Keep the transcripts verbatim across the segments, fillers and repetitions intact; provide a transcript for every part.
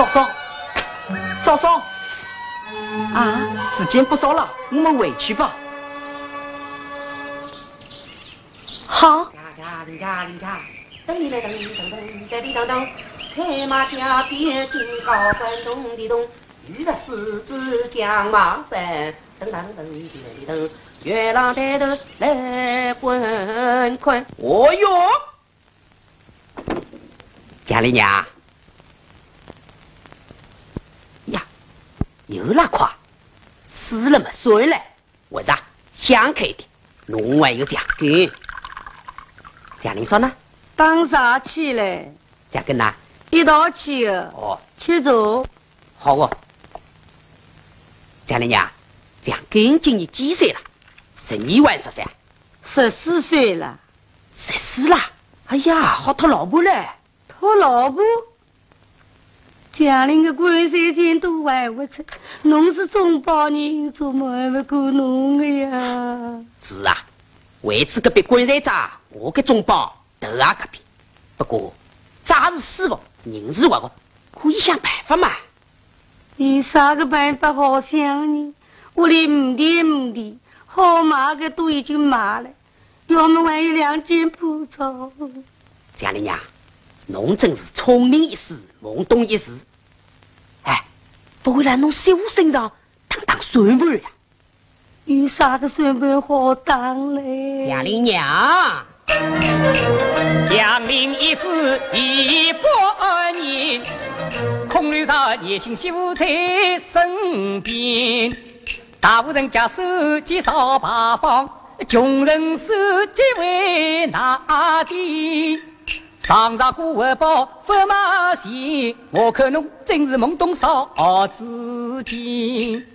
嫂嫂，嫂嫂，啊？时间不早了，我们回去吧。好。 哦哟，祥林娘呀，又拉胯，死了么算了。 为啥？想开点，侬还有墙根。祥林嫂呢？打啥去嘞？墙根呐？一道去的。哦。吃粥。好哦。祥林娘，墙根今年几岁了？十二还是十三？十四岁了。十四啦？哎呀，好讨老婆嘞。 讨老婆？祥林个棺材钱都还勿出，侬是中保人，怎么还勿够侬个呀？是啊，为仔搿笔棺材账，我个中保头也搿笔。不过，账是死个，人是活个，可以想办法嘛。有啥个办法好想呢？屋里没田没地，好卖个都已经卖了。 要么还有两间破灶。祥林娘，侬真是聪明一世，懵懂一时。哎，不会来侬媳妇身上打打算盘呀？有啥个算盘好打嘞？祥林娘，祥林一世一百年，空留着年轻媳妇在身边。 大户人家守节造牌坊，穷人守节为哪点？上朝过活报勿卖钱，我看侬真是懵懂少知见。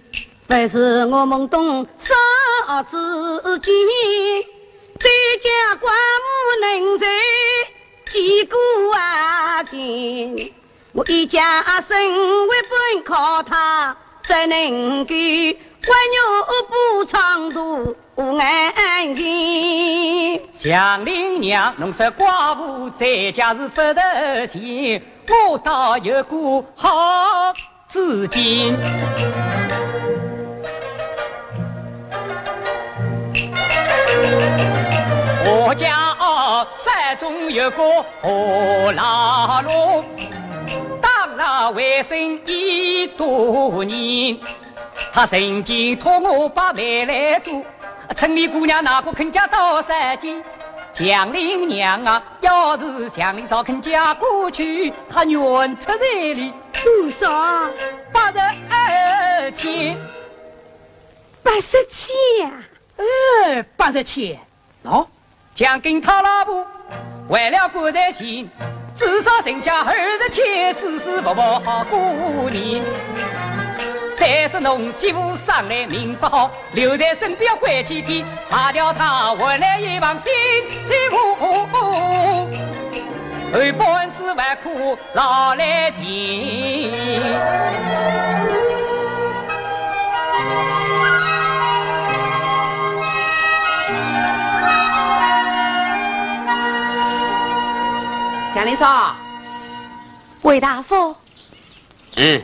勿是我懵懂少知见，这家官府能在几个啊钱。 我一家生活本靠他，怎能够关牛不唱独眼情？祥林娘，侬说寡妇在家是勿值钱，我倒有个好主见。 我家哦，山中有个何老龙，当了为生已多年。他曾经托我把媒来做，村里姑娘哪个肯嫁到山间？祥林娘啊，要是祥林嫂肯嫁过去，他愿出彩礼多少？八十二千。八十千呀？ 哎，八十千，喏，祥林讨老婆，为了棺材钱，至少剩下二十千，舒舒服服好过年。再说侬媳妇生来命勿好，留在身边关几天，卖掉她换来一房新媳妇，后半世还可 老来的。祥林嫂。魏大叔。嗯。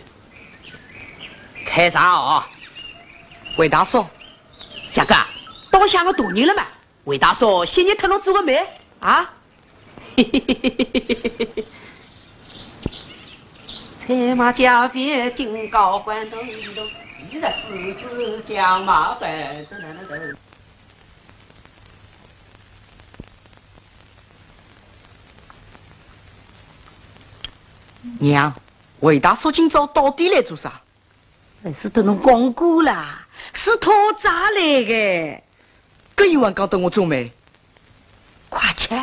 开茶哦。魏大叔，祥哥，倒像个大人了嘛。 魏大叔，歇日脱侬做个媒啊？娘，魏大叔今朝到底来做啥？ 勿是搭侬讲过啦，是讨债来个。搿伊还讲搭我做媒？快吃。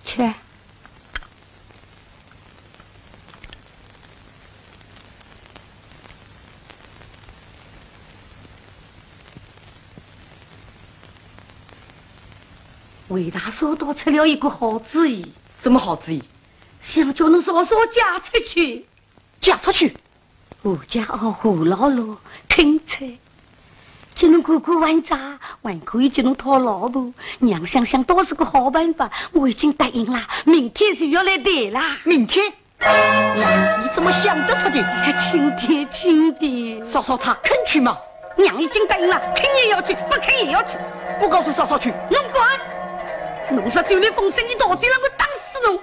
吃。 魏大叔倒出了一个好主意。什么好主意？想叫侬嫂嫂嫁出去。嫁出去？我家哦，何老六肯出。叫侬过过还债，还可以叫侬讨老婆。娘想想倒是个好办法，我已经答应了，明天就要来谈了。明天？娘，你怎么想得出的？哎呀，轻点，轻点。嫂嫂她肯去吗？娘已经答应了，肯也要去，不肯也要去。我告诉嫂嫂去。侬敢？侬若走漏风声，伊到底让我打死侬。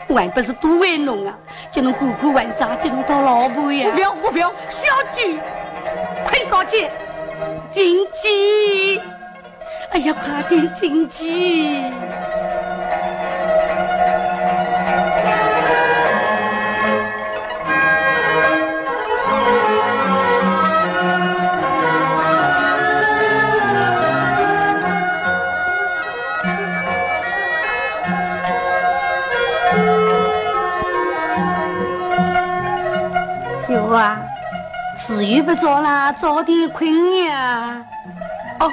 我还不是都为侬啊，叫侬过过还债，叫侬讨老婆呀。我不要，我不要。小鬼，快点告诉，进去。哎呀，快点进去。 媳妇啊，时辰不早了，早点困呀。哦。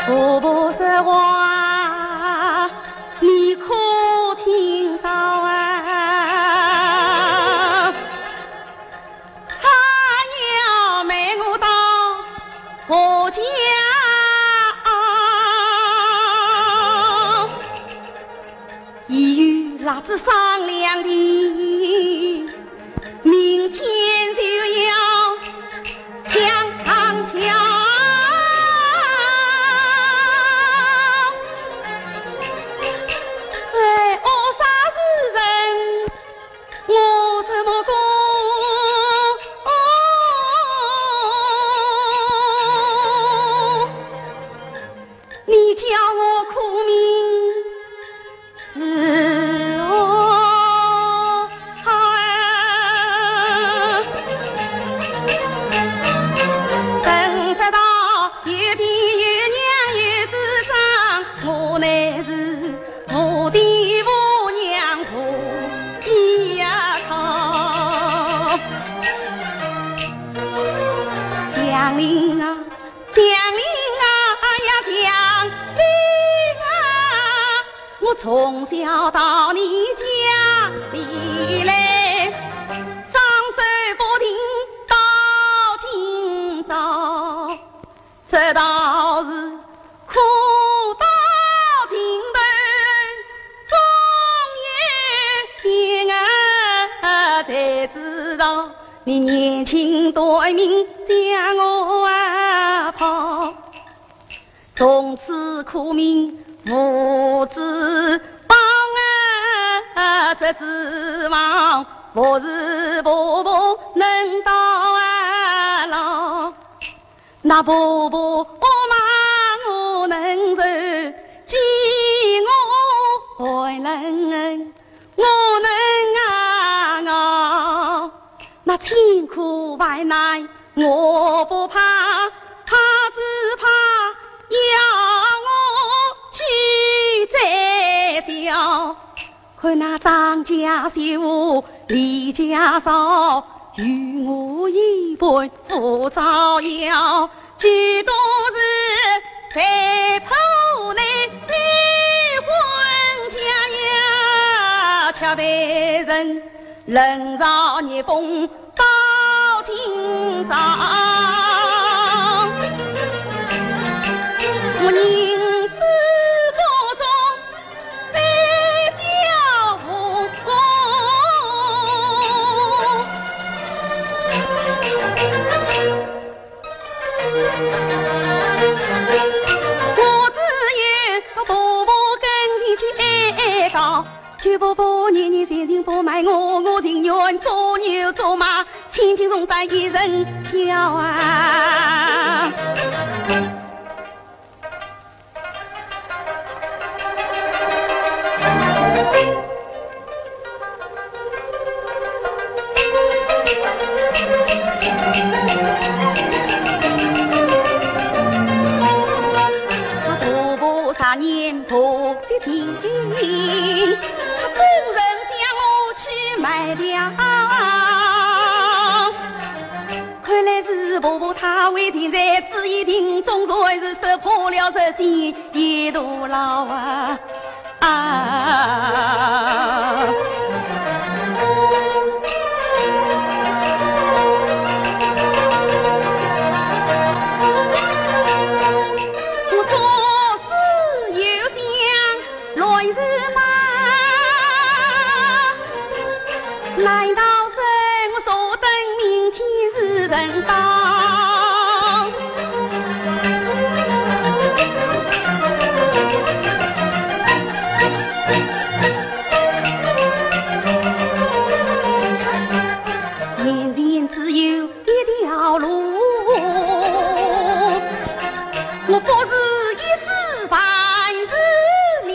婆婆说话，你可听到啊？ 她要瞒我到何家？已有蜡烛商量定，明天就要抢上轿。这恶煞之人， 我怎么讲？你叫我苦命是何好啊？谁知道有爹有娘有支撑，我乃是 我的婆娘婆一呀靠。祥林啊，祥林啊呀，祥林啊，我从小到你家里来，双手不停到今朝。 这道是苦到尽头终有变啊，才知道你年轻短命将我啊抛。从此苦命无指望啊，只指望不是婆婆能到啊老。 那婆婆骂我能受，欺我还能忍，我能啊熬。那千苦万难我不怕，怕只怕要我去再叫。 看那张家秀，李家少，与我一般不招摇。几多是被迫难追婚家呀，却被人冷嘲热讽 到今朝，我宁死不从这家屋。九婆婆年年前情不卖我，我情愿做牛做马，千金重担一人挑啊。 看来是婆婆她为情财志一定，总算是识破了这件一肚牢啊！啊！我做事有想 乱是嘛？难道是我坐等明天是正当？眼前只有 一条路，我不是一时半时了。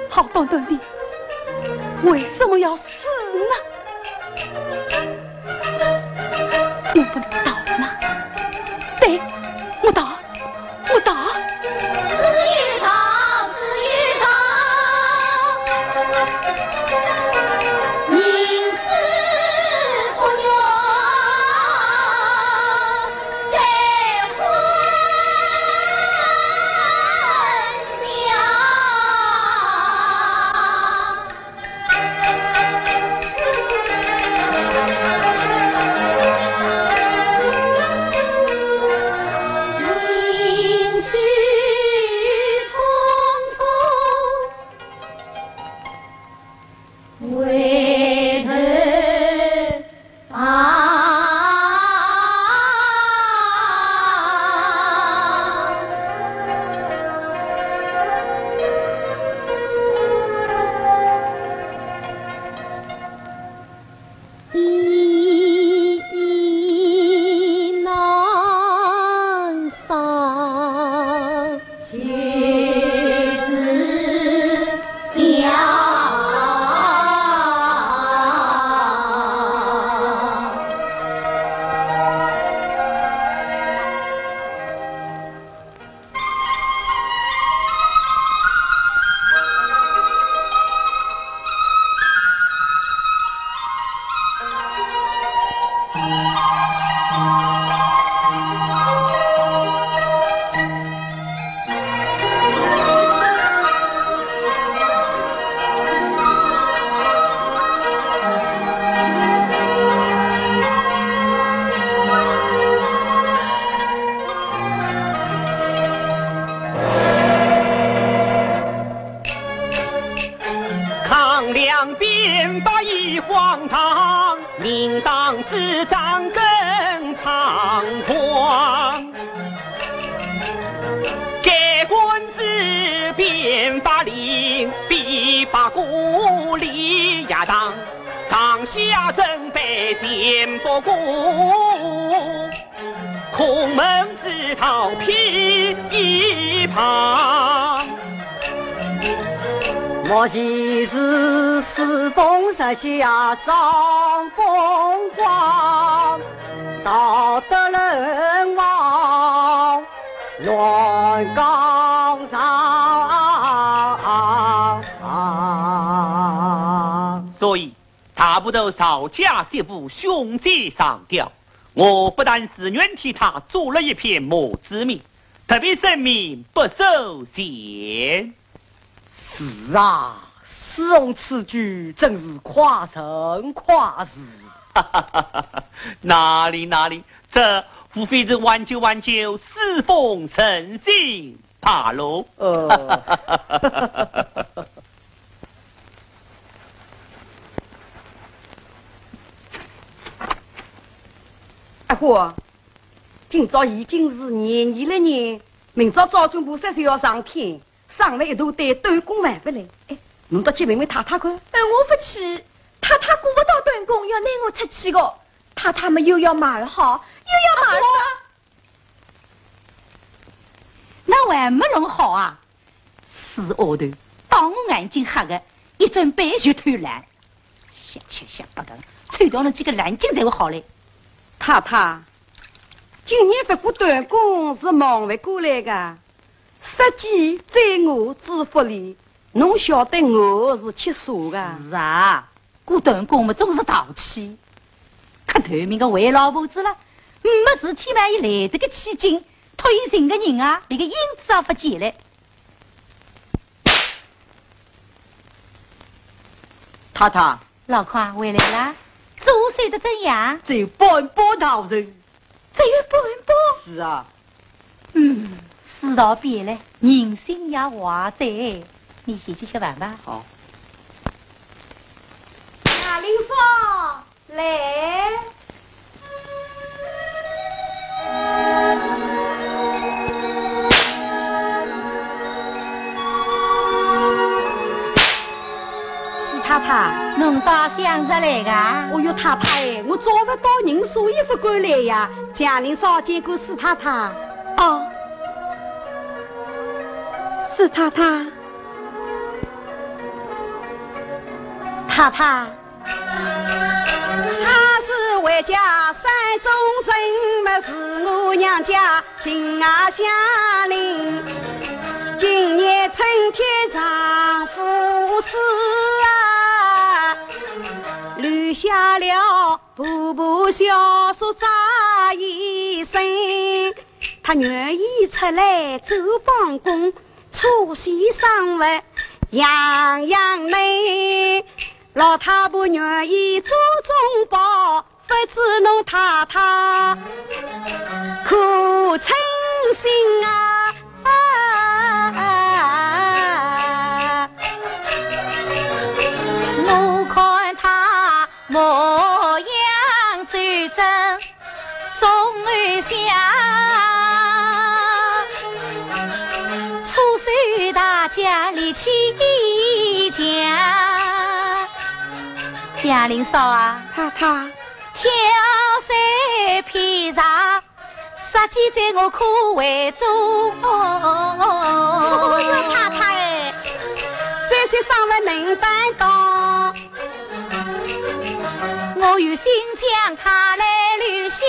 好端端的，为什么要死呢？ 我不能逃吗？对，我逃，我逃。只有逃，只有逃，宁死不愿再回家。 抗两边八一荒唐，宁当主张更猖狂。该官子变法令，比把鼓里呀当，上下准备全不顾。 空门之逃避一旁。莫非是世风日下伤风光，道德人亡乱纲常。所以， 大部头赵家媳妇凶奸上吊，我不但自愿替她做了一篇墓志铭，特别声明不收钱。是啊，世风此举真是夸人夸事。哪里哪里，这无非是挽救挽救世风人心 罢了。呃。阿花，今朝已经是廿二了呢，明朝灶君菩萨就要上天，上回一大堆短工还勿来。哎，侬倒去问问太太看。哎，我勿去，太太顾勿到短工，要拿我出气个。太太么又要马儿好，又要马儿好。那还没弄好啊？死丫头，当我眼睛瞎个，一转背就偷懒。 瞎七瞎八讲，抽掉侬几个烂劲才会好嘞。太太，今年勿过短工是忙勿过来个，杀鸡宰鹅之福利，侬晓得鹅是吃素个。是啊，过短工么总是淘气。可头面个坏老婆子了，没事体嘛，伊来得个起劲，托伊寻个人啊，连个影子也勿见了。 太太。老邝回来啦？做事得怎样？只有半包大人。只有半包？是啊。嗯，世道变了，人心也坏哉。你先去吃饭吧。好。啊，林嫂。 来。四太太。侬倒想着来个？哦哟，太太哎，我找勿到人，所以勿敢来呀。祥林嫂见过四太太。哦。四太太。太太。 他是回家山中人，么是我娘家亲啊乡邻。今年春天丈夫死啊，留下了婆婆小叔在一身。他愿意出来做帮工， 初息生活样样难，老太婆愿意做中保，不知侬太太可称心啊？我看她模样最真 总想，出手大家力气强。祥林嫂啊，太太。挑三拣四，杀鸡宰鹅可为中。哦哟，太太哎，这些生活能担当。 我有心将她来留下，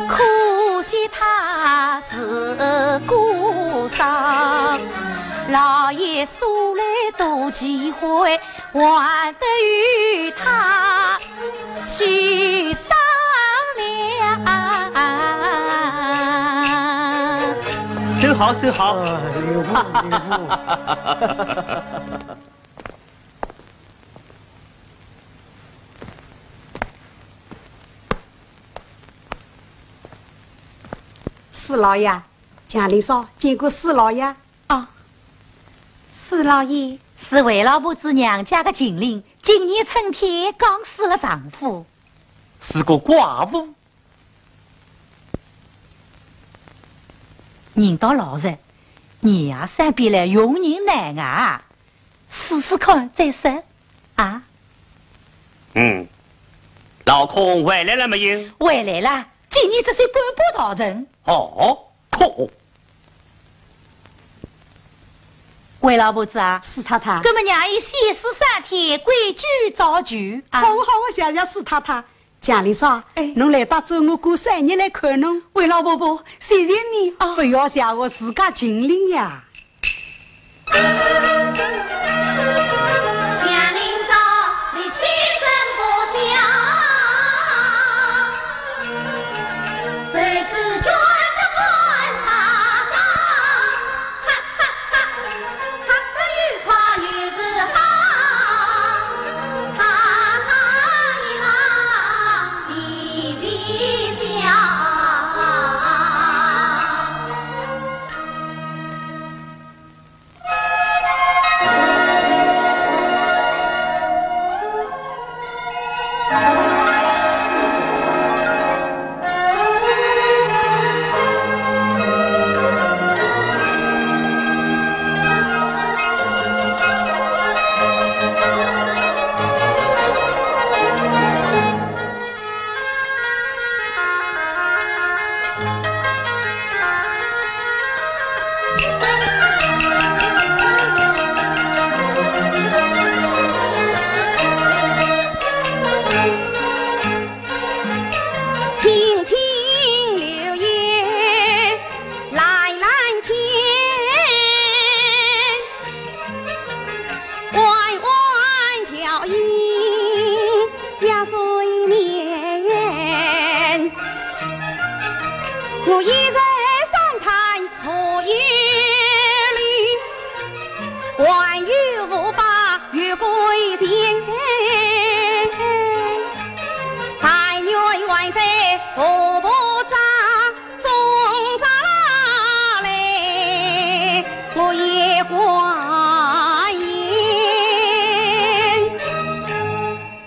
可惜她是孤孀，老爷素来多忌讳，还得与她去商量。走好，走好。哎，留步，留步。 四老爷，祥林嫂见过四老爷。哦，四老爷。是卫老婆子娘家的近邻，今年春天刚死了丈夫。是个寡妇。人倒老实，年夜三遍来用人难啊。 试试看再说，啊？嗯，老孔回来了没有？回来了，今年只算半步到城。哦，孔。卫老婆子啊，四太太。搿么让伊先试三天，规矩照旧啊。好啊，好啊，谢谢四太太。 祥林嫂，哎，侬来得早，我过三日来看侬。卫老婆婆，谢谢你啊。不要谢，我自家尽力呀。祥林嫂，你去真不孝，谁知君的官差高。 擦擦擦，擦得又快又是好，他他一旁皮皮笑。还有五百余块钱，但愿还在婆婆家，中家来我也还愿。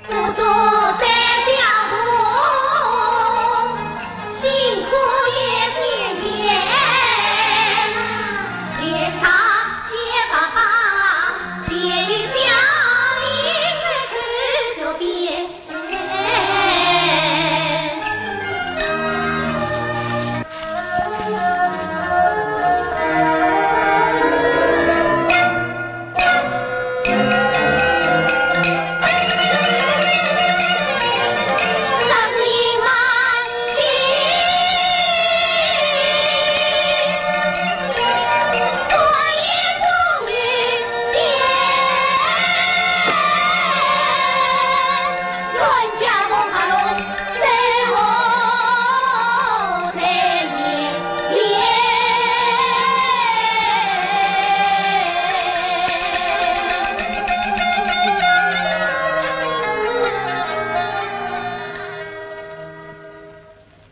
不做再叫苦，辛苦也辛甜。连唱些爸爸，借一笑，一个口就变。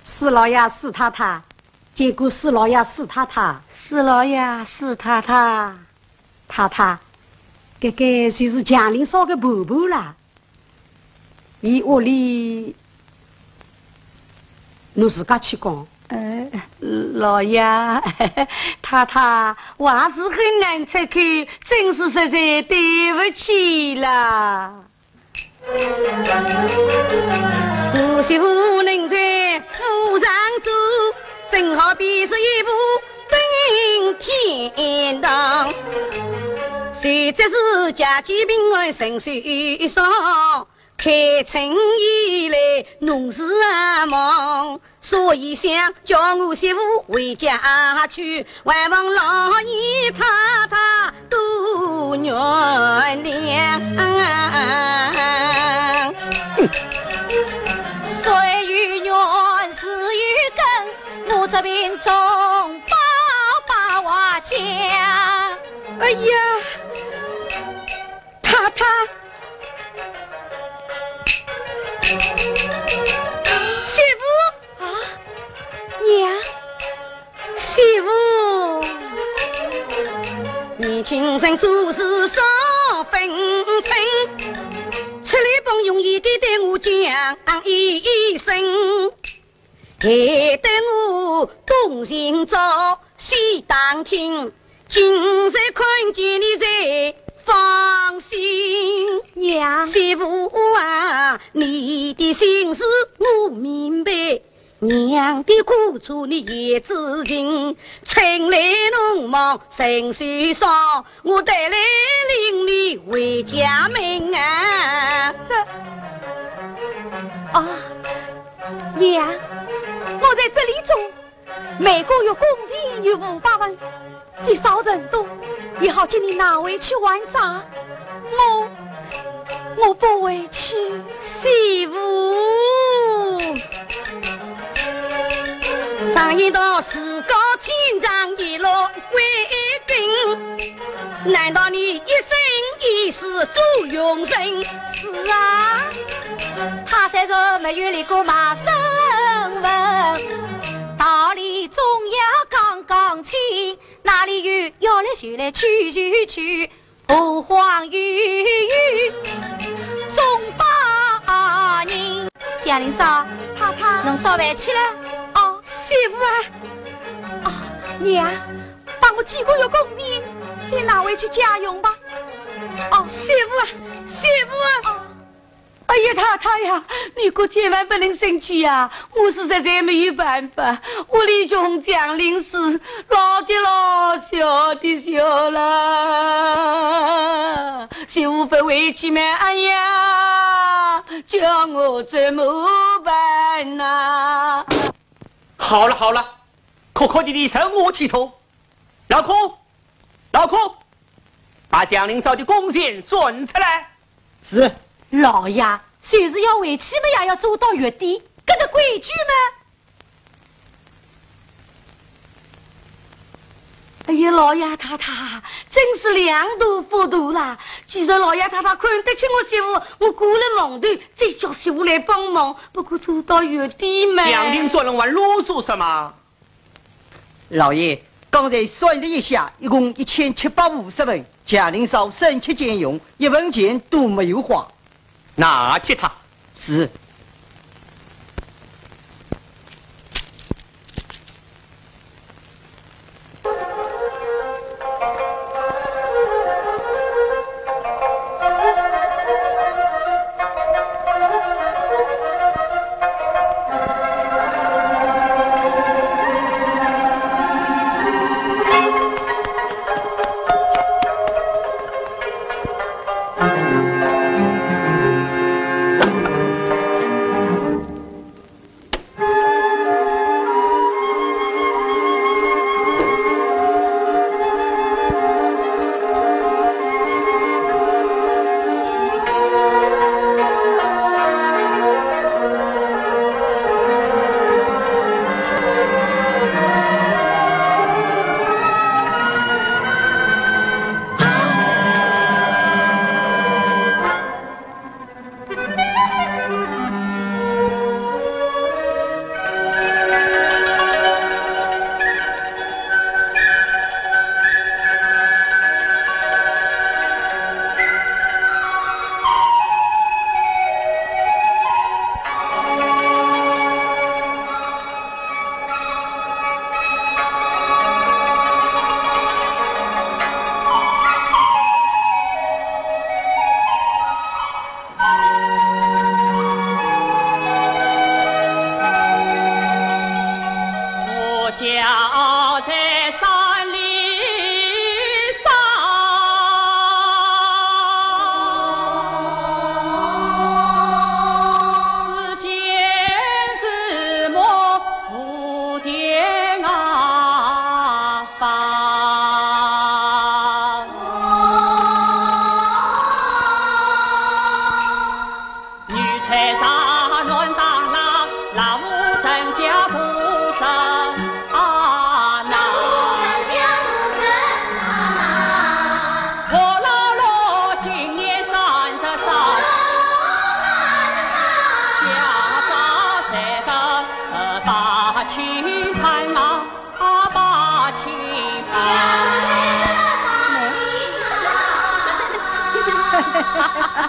四老爷、四太太，见过四老爷、四太太。四老爷、四太太。太太，搿个就是祥林嫂个婆婆啦。 伊屋里，侬自家去讲。呃，老爷，太太，我还是很难出口，真是实在对不起啦。我媳妇能在府上做， 正好比是一步登天堂。谁知是家家平安人手少，开春以来农事啊忙，所以想叫我媳妇回家去，还望老爷太太 多原谅。水有源，树有根，我这边种宝宝花江。哎呀，太太，媳妇啊，娘。 媳妇。年轻人做事少分寸，出来碰容易的对我讲一声，害得我东寻找西打听，今日看见你才放心。娘。媳妇啊，你的心事我明白， 娘的苦楚你也知情，春来农忙人手少，我特来领你回家门啊。这，啊，娘，我在这里种，每个月工钱有五百文， 积少成多，也好将你拿回去还债。我，我不回去。媳妇。常言道，自古千丈叶落归根，难道你一生一世做佣人？是啊，他虽然没有立过卖身份，道理总要讲讲清。 哪里有要来就来去就去，何况有有总把人。祥林嫂，太太，侬烧饭去了？哦，媳妇啊。哦，娘，把我几个月工钱先拿回去家用吧。哦，媳妇啊，媳妇啊。哦。 哎呀，太太呀，你可千万不能生气呀！我是实在没有办法，屋里穷祥林嫂，老的老，小的小啦。媳妇不回去嘛，哎呀，叫我怎么办呐？好了好了，哭哭啼啼，任我去拖。老孔，老孔，把祥林嫂的工钱算出来。 是。老爷，就是要回去嘛，也要做到月底，搿个规矩嘛。哎呀，老爷太太，真是量大福大啦！既然老爷太太看得起我媳妇，我过了忙头，再叫媳妇来帮忙，不过做到有点慢。祥林算了，还啰嗦什么？老爷，刚才算了一下，一共一千七百五十文，祥林嫂省吃俭用，一文钱都没有花。 拿给他。是。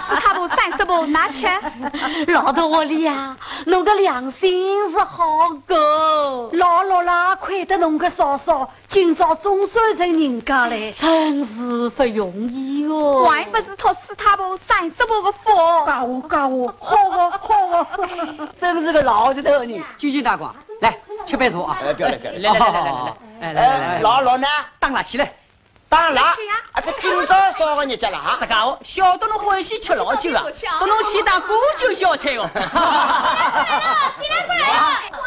四太婆、三叔婆，拿吃。老头屋里呀，侬个良心是好个。老六啦，亏得侬个嫂嫂，今朝总算成人家嘞。真是不容易哦。还不是托四太婆、三叔婆个福。家伙，家伙，好个，好个。真是个老实头人。九斤大瓜，来，吃杯茶啊。哎，不要了，不要了。来，来，来，来，来，来，来，来，来，老六呢？打蜡去了。 当然，吃呀。啊，搿今朝啥个日脚啦？自家哦，晓得侬欢喜吃老酒啊，搭侬去打过酒小菜哦。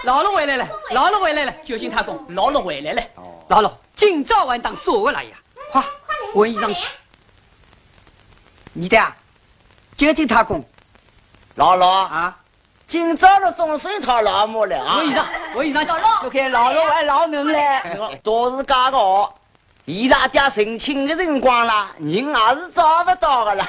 老六回来了，老六回来了，九斤大瓜，老六回来了。老六，今朝还打啥个蜡呀？快，换衣裳去。你的啊，九斤大瓜。老六啊，今朝侬总算讨老婆了啊。换衣裳，换衣裳去。侬看老六还老嫩嘞。是哦。都是介个哦。 伊拉爹成亲个辰光啦，人也是找勿到个啦。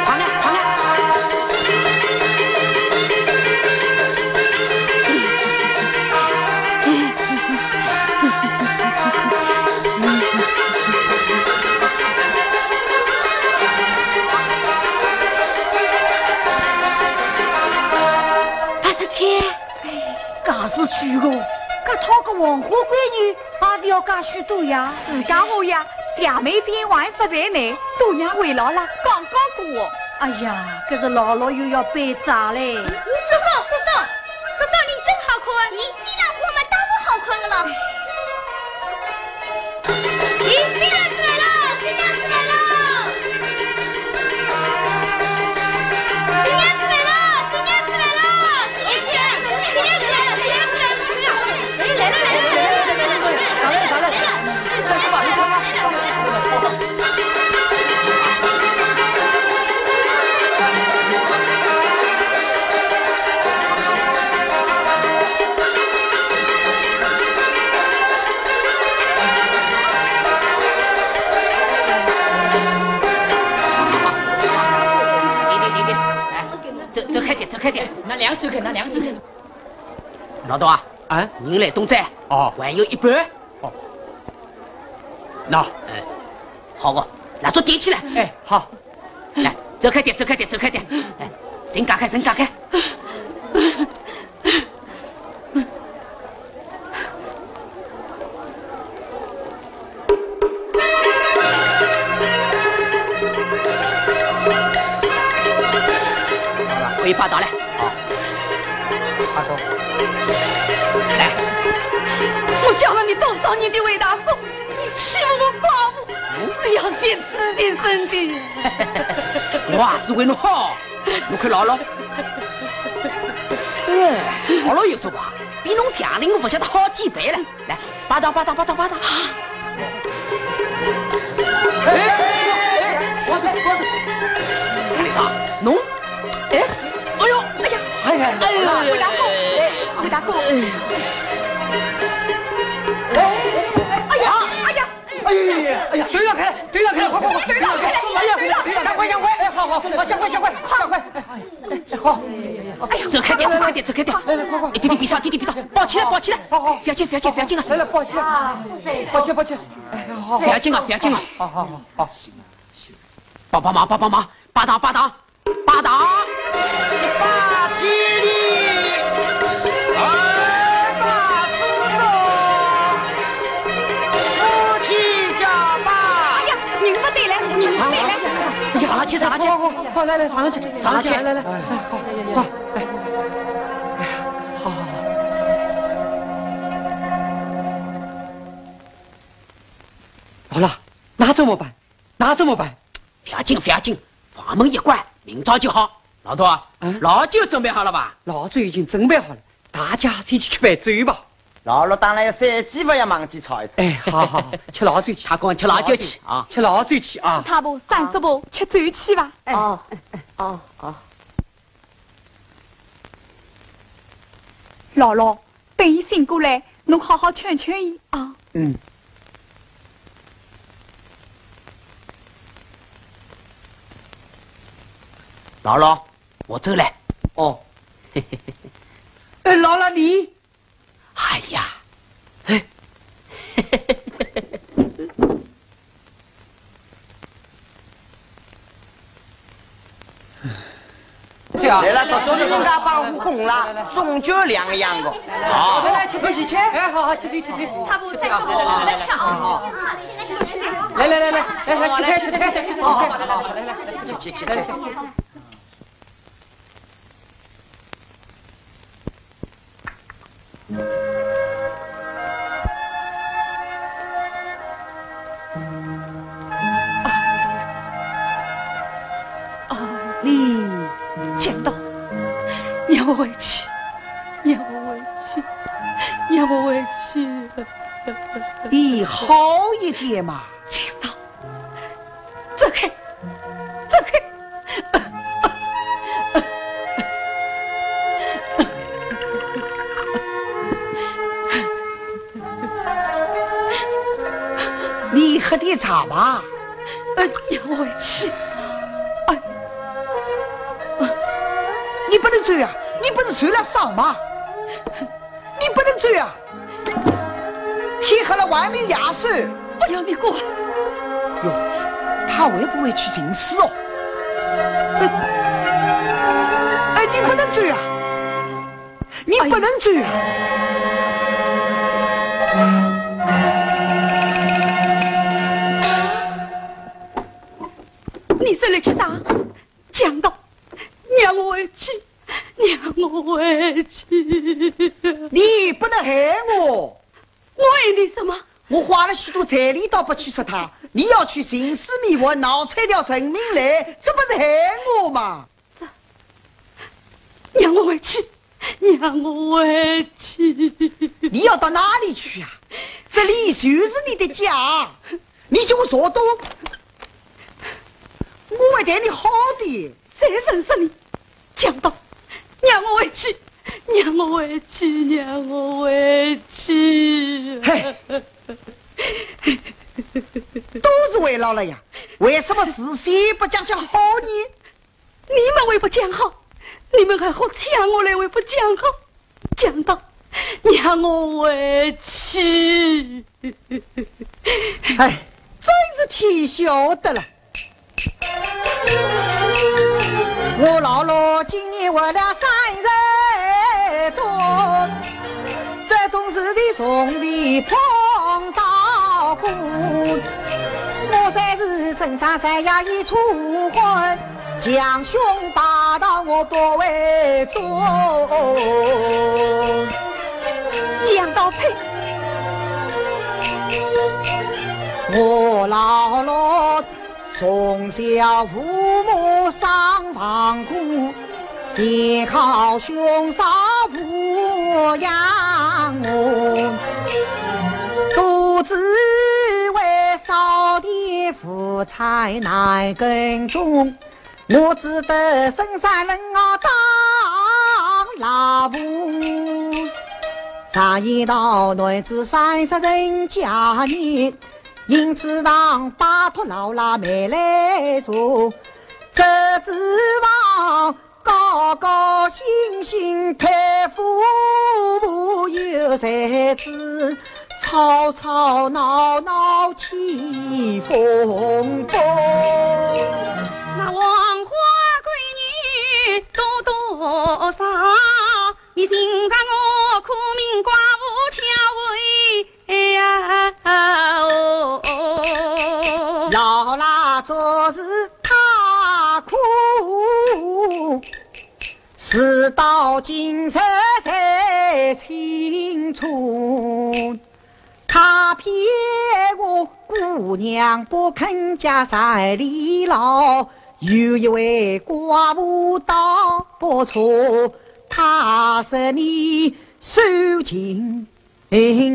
快点，快点。八十千。哎，介是贵个，搿讨个黄花闺女，也勿要介许多呀。是介话呀，谢媒钿还勿在内，大娘回来了，刚刚过。哎呀，搿是老六又要背债嘞。叔叔，叔叔，叔叔，侬真好看，侬新郎官嘛当然好看个了。 咦，新娘子来了，新娘子来了！新娘子来了，新娘子来了！新娘子来了，新娘子来了，新娘子来了！哎，来了，来了，来了，来了，来了！上去吧，上去吧。点，拿两只开，拿两只开。老大啊，啊？人来东哉，哦。还有一半。哦。那，哎，好个，蜡烛点起来。哎，好。来，走开点，走开点，走开点。哎，人轧开，人轧开。 好了，可以拜堂了。好，阿公。来。我叫了你多少年的魏大叔，你欺负我寡妇，是要写子弟生的。我还是为侬好，侬看老老。哎，老老有说话，比侬强的我不晓得好几倍了。 来，拜堂，拜堂，拜堂，拜堂。哎，哎，哎，哎，我走，我走。张丽莎，侬？哎，哎呦，哎呀，哎呀，哎呀，哎呀，魏大哥，哎，魏大哥。哎，哎呀，哎呀，哎呀，哎呀，哎呀，头要开，头要开，快，快，快，头要开，哎呀，头要开，快，快，快，哎，好，好，好，快，快，快，快，快，哎。 哎，好。哎呀，走开点，走开点，走开点。来，来，快，快，一点点别上，一点点别上，抱起来，抱起来。好，好。不要紧，不要紧，不要紧啊。来，来，抱起来。抱起来，抱起来。哎，好，好。不要紧啊，不要紧啊。好，好，好，好。帮帮忙，帮帮忙，拜堂，拜堂，拜堂。一拜天地，二拜祖宗，夫妻交拜。哎呀，人不对了，人不对了。上来去，上来去。好，好，好。 好，来来，上上去，上上去，上上去。来来来，上上去。哎，好，好，来，哎，好，好，好。好了，那怎么办？那怎么办？不要紧，不要紧，房门一关，明朝就好。老头啊，嗯？老酒准备好了吧？老酒已经准备好了，大家一起去办酒吧。老六当然要三句，不要忘记吵一吵。哎，好，好，好，吃老酒去。他讲吃老酒去啊。吃老酒去啊。太婆、三叔婆，吃酒去吧。哎。哦，哦，哦。 老六，等伊醒过来，侬好好劝劝伊啊。嗯。老六，我走了。哦。哎，老六你？哎呀，哎。 来了，读书人家帮我供了，终究两样个。好。来，来，吃酒，吃酒。哎，好，好，吃酒，吃酒。他不在，我们吃啊。好，好。来，来，来，来，来，来，吃菜，吃菜，吃菜，吃菜。好，好，好，来，来，吃，吃，吃，吃，吃。 啊，你讲道，让我回去，让我回去，让我回去。你好一点嘛。讲道，走开，走开。 你喝点茶吧。呃，让我回去。哎，你不能走呀，你不是受了伤吗？你不能走呀，天黑了，外面野兽。不要你管。哟，他会不会去寻死哦？哎，哎，你不能走呀。 你不能走啊！你是来去打，讲道，让我回去，让我回去。你不能害我。我害你什么？我花了许多彩礼倒不去说他，你要去寻死觅活，闹出一条人命来，这不是害我吗？ 这，让我回去，让我回去。你要到哪里去啊？这里就是你的家，你就说都，我会对你好的。谁认识你？讲道，让我回去，让我回去，让我回去。嘿，都是魏老了呀，为什么事先不讲讲好呢？ 你们为不讲好，你们还好抢我来，还不讲好，讲道让我回去。哎，真是天晓得了。我老六今年活了三十多，这种事体从未碰到过。我虽是身上山呀一处混，强凶霸道我不会做。讲道配。我老六从小父母双亡故，全靠兄嫂抚养我。独自为少爹负债难耕种，我只得深山冷坳当老妇。常言道，男子三十成家业，因此常拜托老拉妹来助。这指望高高兴兴配夫妇有才子，吵吵闹闹起风波。那黄花闺女多多少，你寻着我苦命寡妇巧慧呀哦。老拉做事太苦，事到今日才清楚。他骗我姑娘不肯嫁山里老，有一位寡妇倒不错，她说你受尽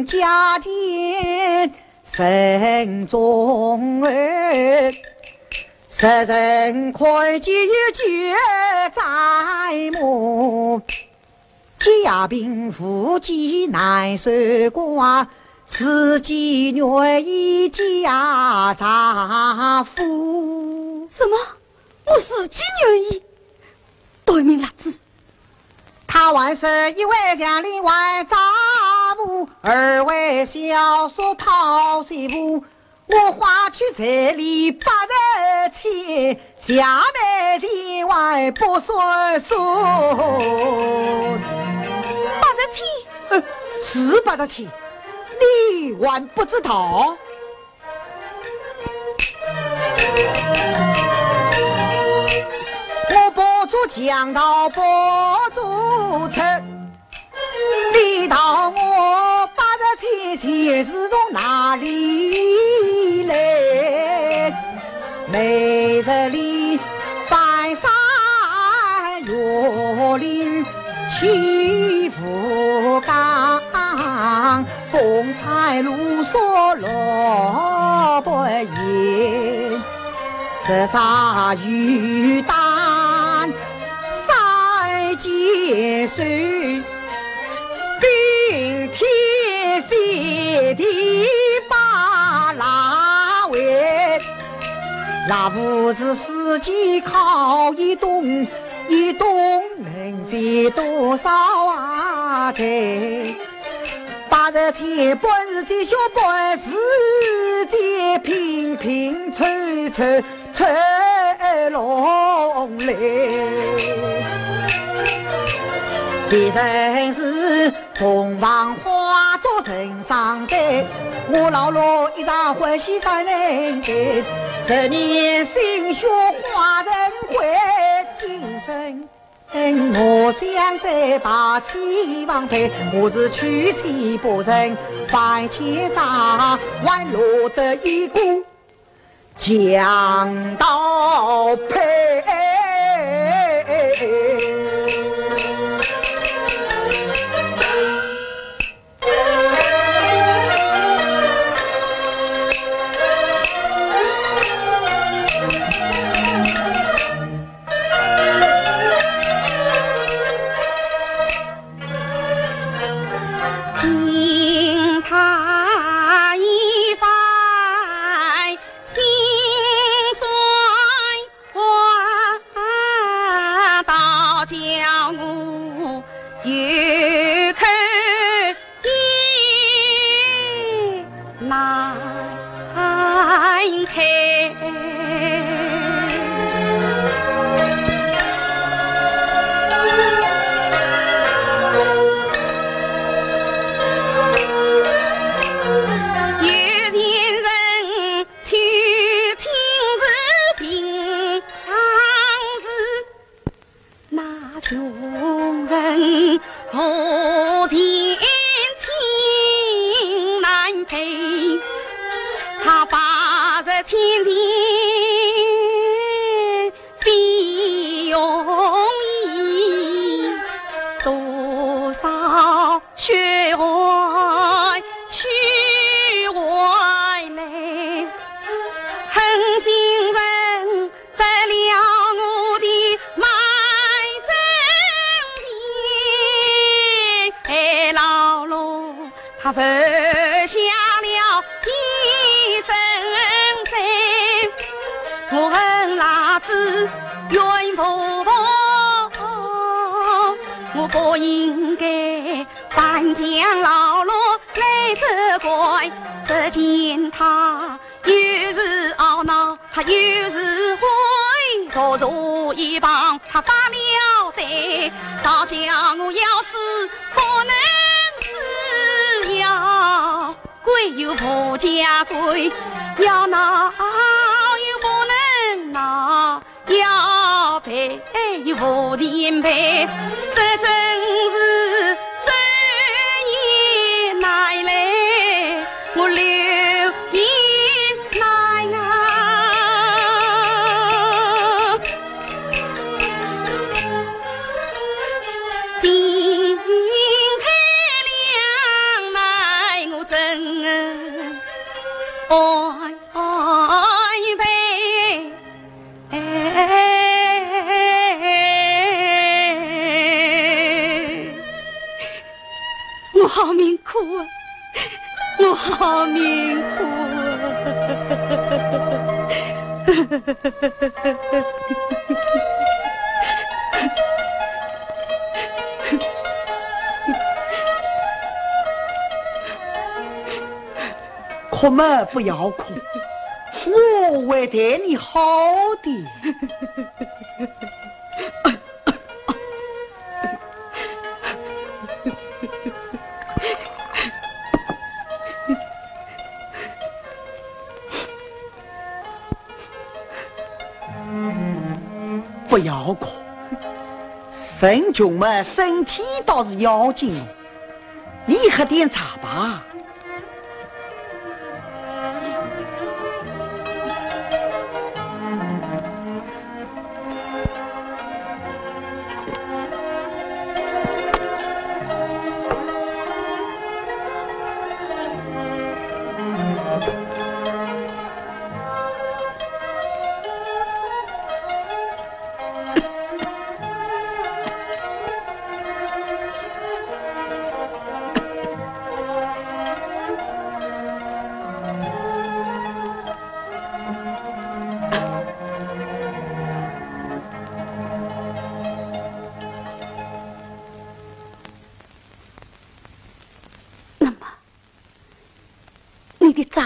家奸深重哎，世人看见有觉哉么。 家贫无计难守寡，自己愿意嫁丈夫。什么？我自己愿意？对命辣子。他还说一为祥林还债务，二为小叔讨媳妇， 我花去彩礼八十千，谢媒前还不算数。八十千？呃，是八十千，你还不知道？我不做强盗不做贼， 你道我八十千钱是从哪里来？每日里翻山越岭去扶岗，风餐露宿路边闲，日晒雨打三更瘦。 冰天雪地把拉喂，那不是自己靠一冬，一冬能积多少啊财？八十千本是积蓄，本是积贫，贫凑凑 凑拢来。别人是洞房花烛成双对，我老六一场欢喜犯难对。十年心血化成灰，今生我想再把妻房配，我是娶妻不成反奸贼，还落得一个 强盗配。听他一番心酸话。啊，犯下了一身罪，我恨辣子冤婆婆，我不应该翻江老路来责怪，只见她又是懊恼，她又是悔，坐坐一旁，她发了呆，她叫我要死不能死呀。 鬼又无家归，要闹又不能闹，要赔又无钱赔，这真是罪也难来，我刘银难啊！ 金太亮，奈我怎安排？我好命苦啊！ 我好命苦啊！哭嘛不要哭，我会待你好的。 不要哭，人穷嘛，身体倒是要紧。你喝点茶吧。 那么，你的债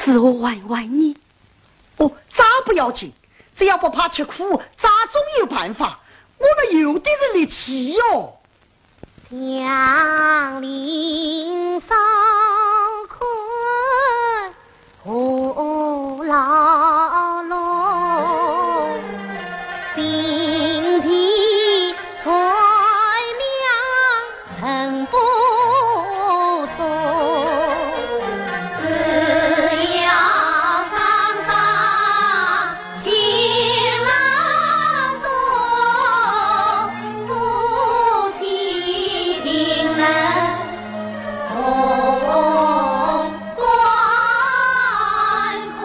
如何还还呢？哦，债不要紧，只要不怕吃苦，债总有办法。我们有的是力气哟。祥林烧烤 何劳碌，心地善良人不错，只要双双情郎中，夫妻定能 同甘苦。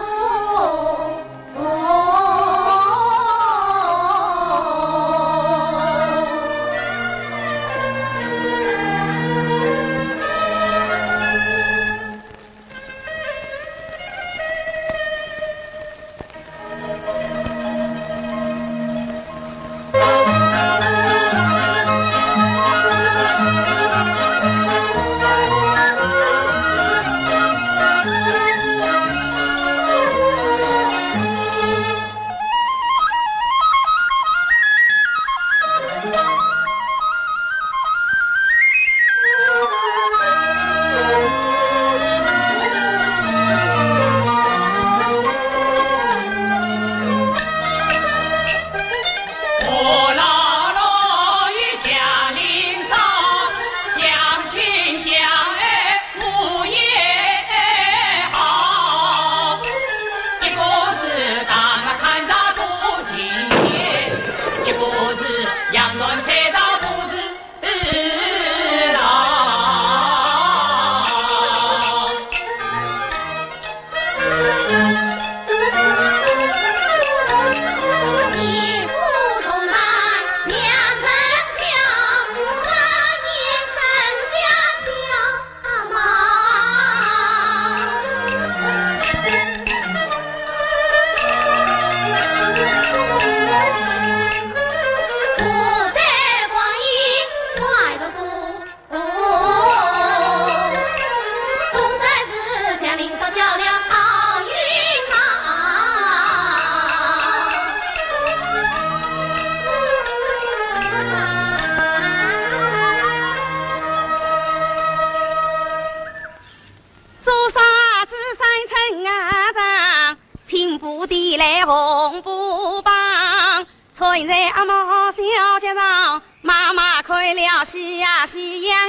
穿在阿毛小脚上，妈妈看了喜呀喜洋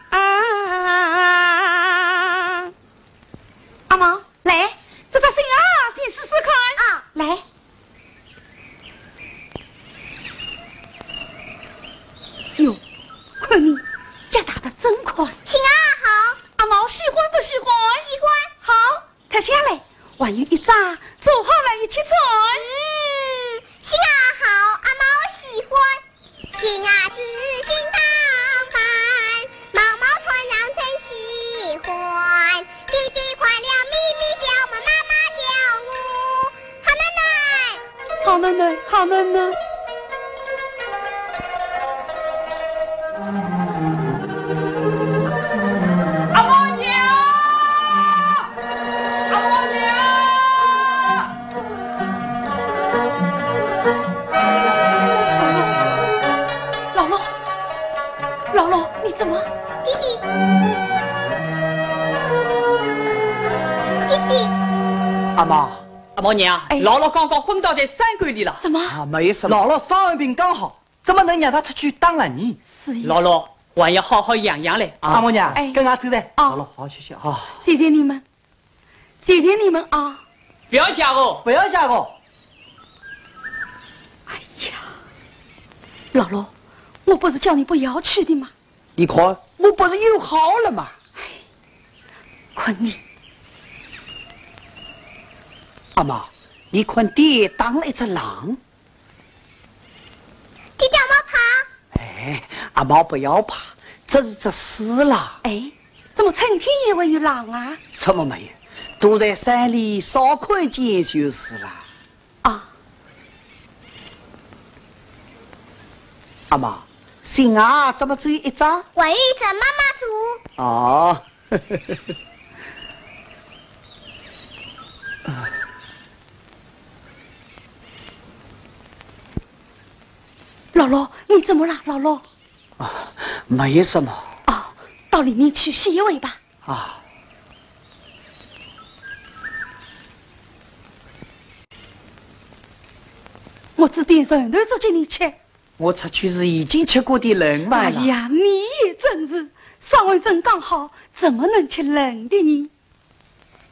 洋啊。阿毛，来，这只新鞋先试试看。啊。来。哟，看你，脚踏得真快。新鞋好。阿毛喜欢不喜欢？喜欢。好，脱下来，还有一只，做好了一起穿。嗯，新鞋好，阿毛喜欢。新鞋子新打扮，毛毛穿上真喜欢。弟弟看了咪咪笑，妈妈叫我好囡囡。好囡囡，好囡囡。 阿毛娘！阿毛娘！老罗，老罗，你怎么？弟弟。弟弟。阿毛。阿毛娘，哎。老罗刚刚昏倒在山沟里了。怎么？啊，没什么。老罗伤寒病刚好，怎么能让他出去打猎呢？是呀。老罗， 还要好好养养嘞。啊。阿毛娘，哎。跟俺走嘞。啊。好了，好，谢谢啊。谢谢你们，谢谢你们啊。不要谢哦。不要谢哦。哎呀，老罗，我不是叫你不要去的吗？你看，我不是又好了吗？哎，看你。阿毛，你看爹打了一只狼。 爹爹，阿毛怕。哎，阿毛不要怕，这是只死狼。哎，怎么春天也会有狼啊？怎么没有？躲在山里少看见就是了。啊。阿毛，新鞋怎么只有一只？还有一只，妈妈做。哦。 老罗，你怎么了，老罗？啊，没什么。哦，到里面去歇一会吧。啊。我煮点馒头粥给你吃。 我出去时已经吃过点冷饭了。哎呀，你也真是，伤寒症刚好，怎么能吃冷的呢？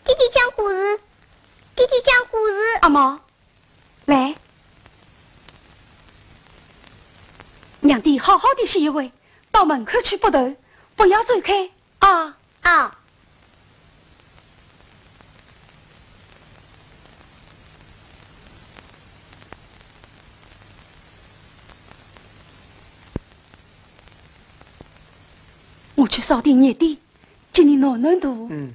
弟弟讲故事，弟弟讲故事。阿毛，来，让爹好好的歇一会，到门口去拨头，不要走开。 啊。啊。我去烧点热的，给你暖暖肚。嗯。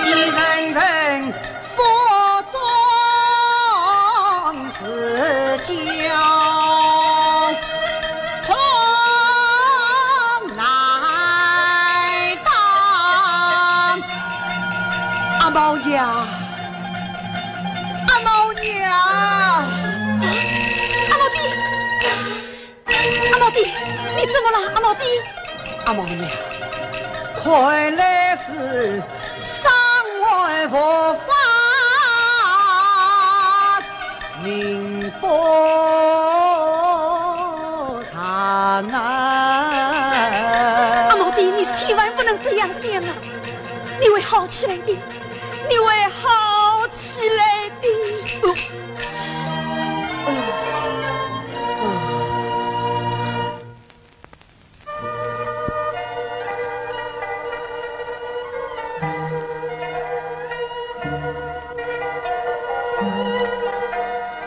一人人腹中是娇，痛难当。阿毛娘，阿毛娘，阿毛爹。 阿毛爹，你怎么了，阿毛爹？阿毛娘，看来是伤寒复发，命不长啊。阿毛爹，你千万不能这样想啊，你会好起来的。 你会好起来的。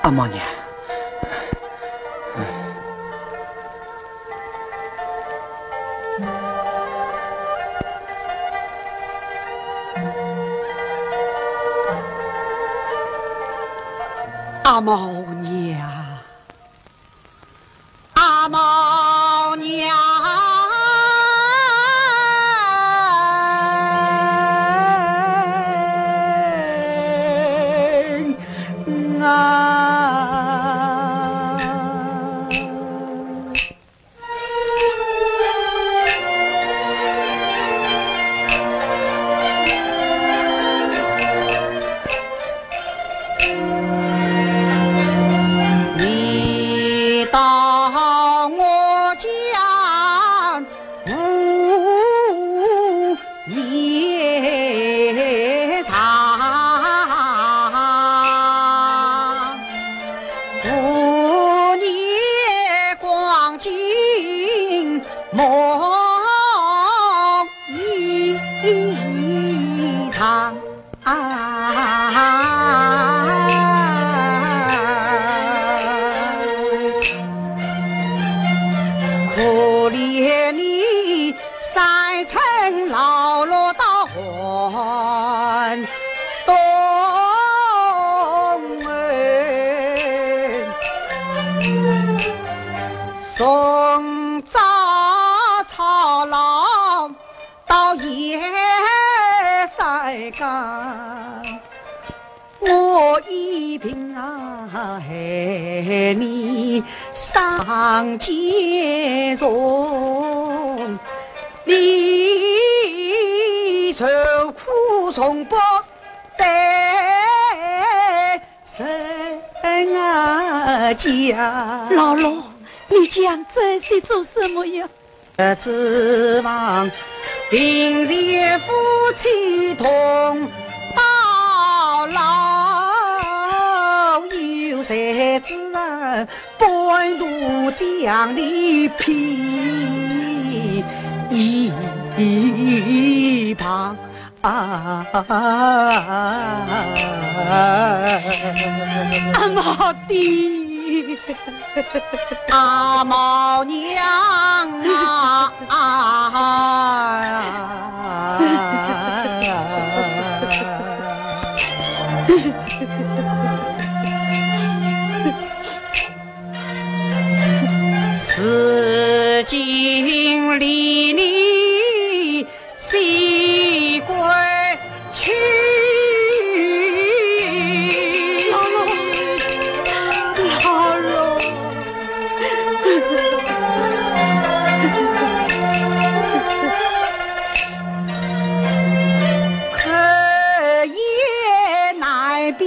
阿毛娘，阿毛娘，阿毛娘啊！ 你到我家无夜长，无夜光景梦一场。 啊，可怜你三春老落到寒冬哎，送早操劳 到夜三更，我一病啊，害你伤肩重，你受苦从不得人啊讲。老六，你讲这些做什么呀？ 指望贫贱夫妻同到老，有谁知啊，半途将你撇一旁。 啊，阿毛爹，阿毛娘啊！ 如今离你西归去。老六，老六。可也难辨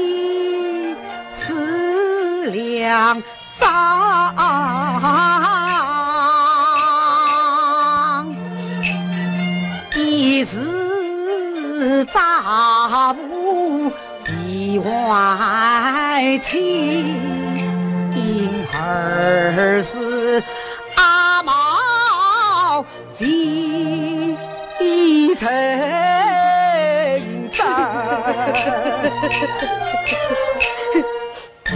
是良 张，一是丈夫非还妻，二是阿毛非真真。 无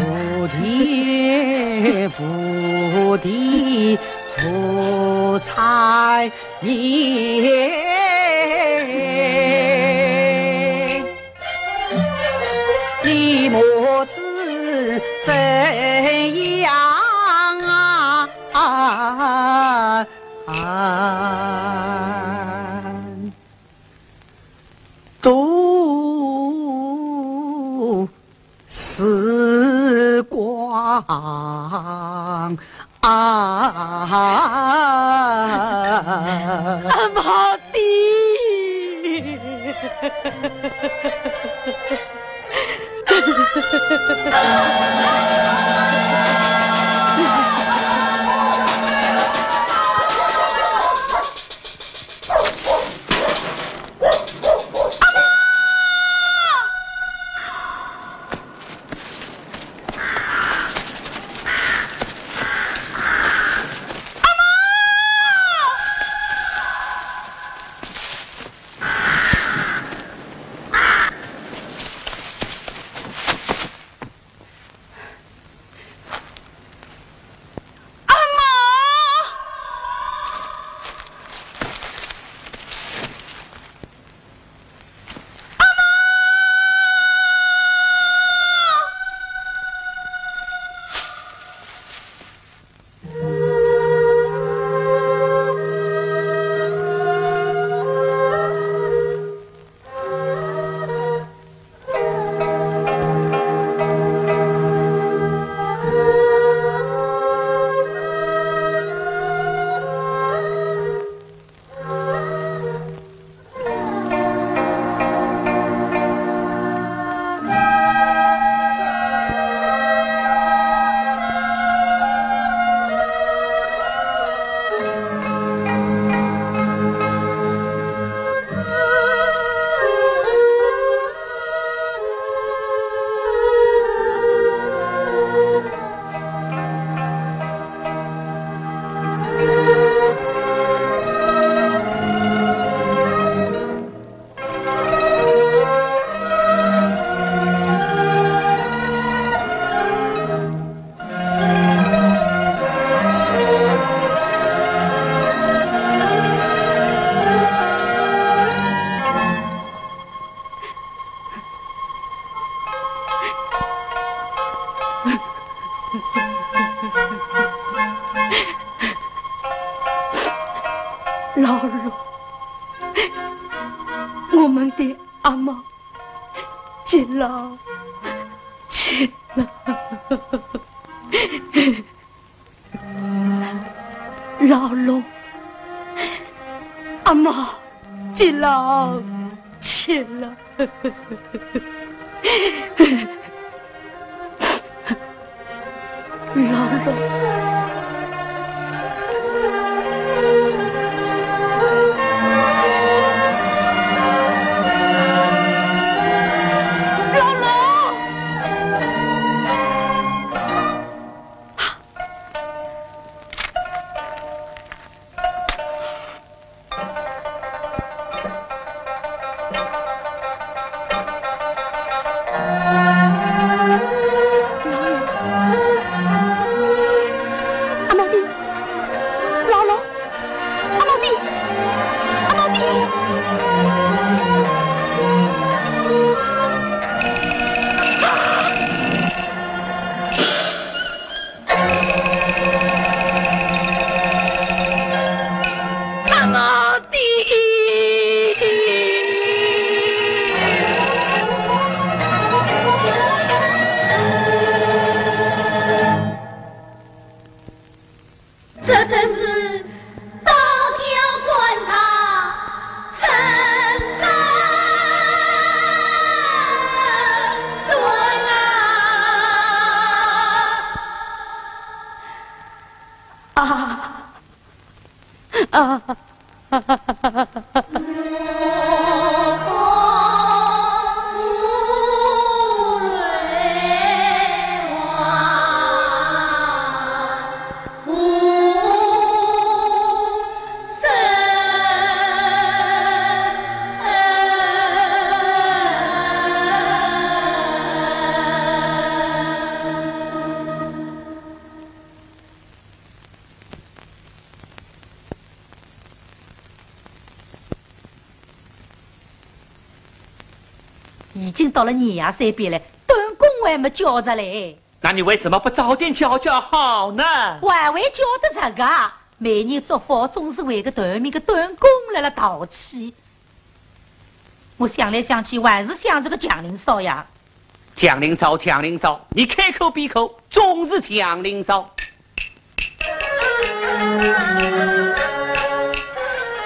天无地无才也，你母子怎样啊？啊，都 时光啊。阿毛爹。的阿毛，接牢，接牢。老龙，阿毛，接牢，接牢。 老龙，老龙！ 阿毛爹，老龙，阿毛爹，阿毛爹！ 阿毛爹！这真是刀枪官场，寸寸断啊！啊！ 啊！已经到了年夜三边了，短工还没叫着嘞。那你为什么不早点叫叫好呢？还会叫得着个？每年祝福总是为个短命个短工来了淘气。我想来想去，还是想这个祥林嫂呀。祥林嫂，祥林嫂，你开口闭口总是祥林嫂。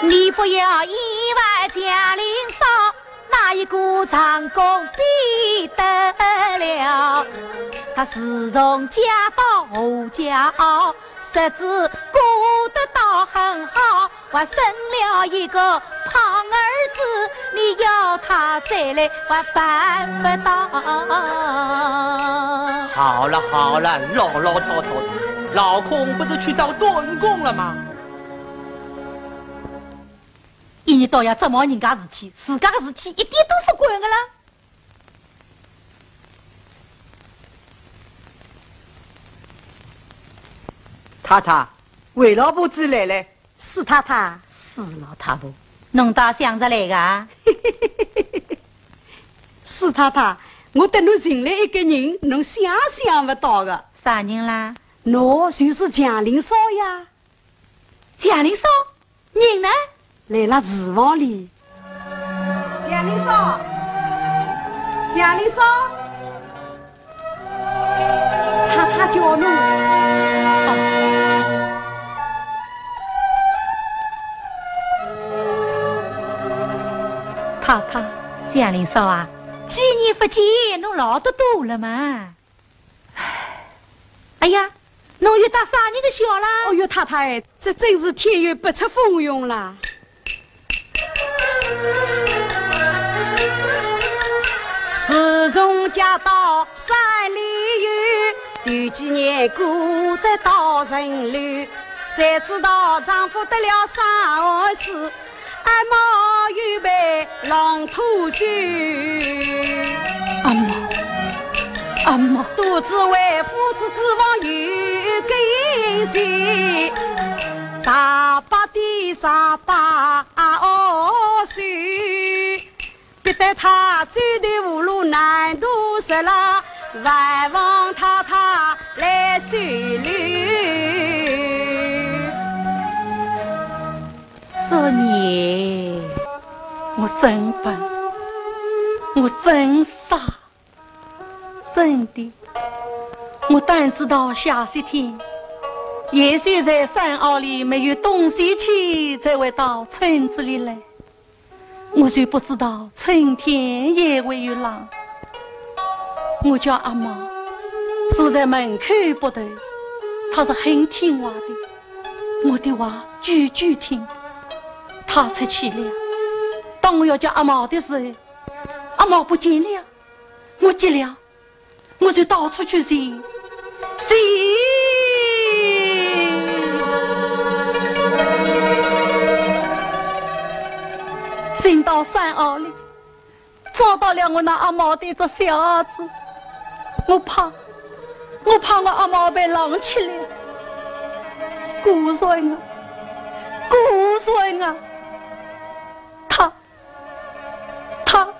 你不要以为祥林嫂，哪一个长工比得了？她自从嫁到何家，日子过得倒很好，还生了一个胖儿子，你要她再来，还办不到。好了好了，老老套套的，老孔不是去找短工了吗？一日到夜只忙人家事体，自家个事体一点都不管个啦。太太，卫老婆子来了。 史太太。死老太婆，侬倒想着来个啊？史太太，我搭侬寻来一个人，侬想想不到的。啥人啦？喏，就是祥林嫂呀。祥林嫂？人呢？来了厨房里。祥林嫂，祥林嫂。 太太叫侬。太太，祥林嫂啊，几年不见，侬老得多了嘛。哎呀，侬又搭啥人个笑啦？哦哟，太太，这真是天有不测风云啦。 自从嫁到山里去，头几年过得倒顺溜，谁知道丈夫得了伤寒死，阿毛又被狼拖走。阿毛，阿毛。都知为夫子之亡有个因由，大伯的丈八哦，是 逼得他走投无路难度十了，还望太太来收留。昨夜我真笨，我真傻，真的，我当知道下雪天，也许在山坳里没有东西吃，才会到村子里来。我就不知道春天也会有狼。我叫阿毛，坐在门口不动，他是很听话的，我的话句句听。他出去了，当我要叫阿毛的时候，阿毛不见了，我急了，我就到处去寻，寻，寻到山坳里，找到了我那阿毛的一只小鞋子。我怕，我怕我阿毛被狼吃了。果然啊，果然啊，他 他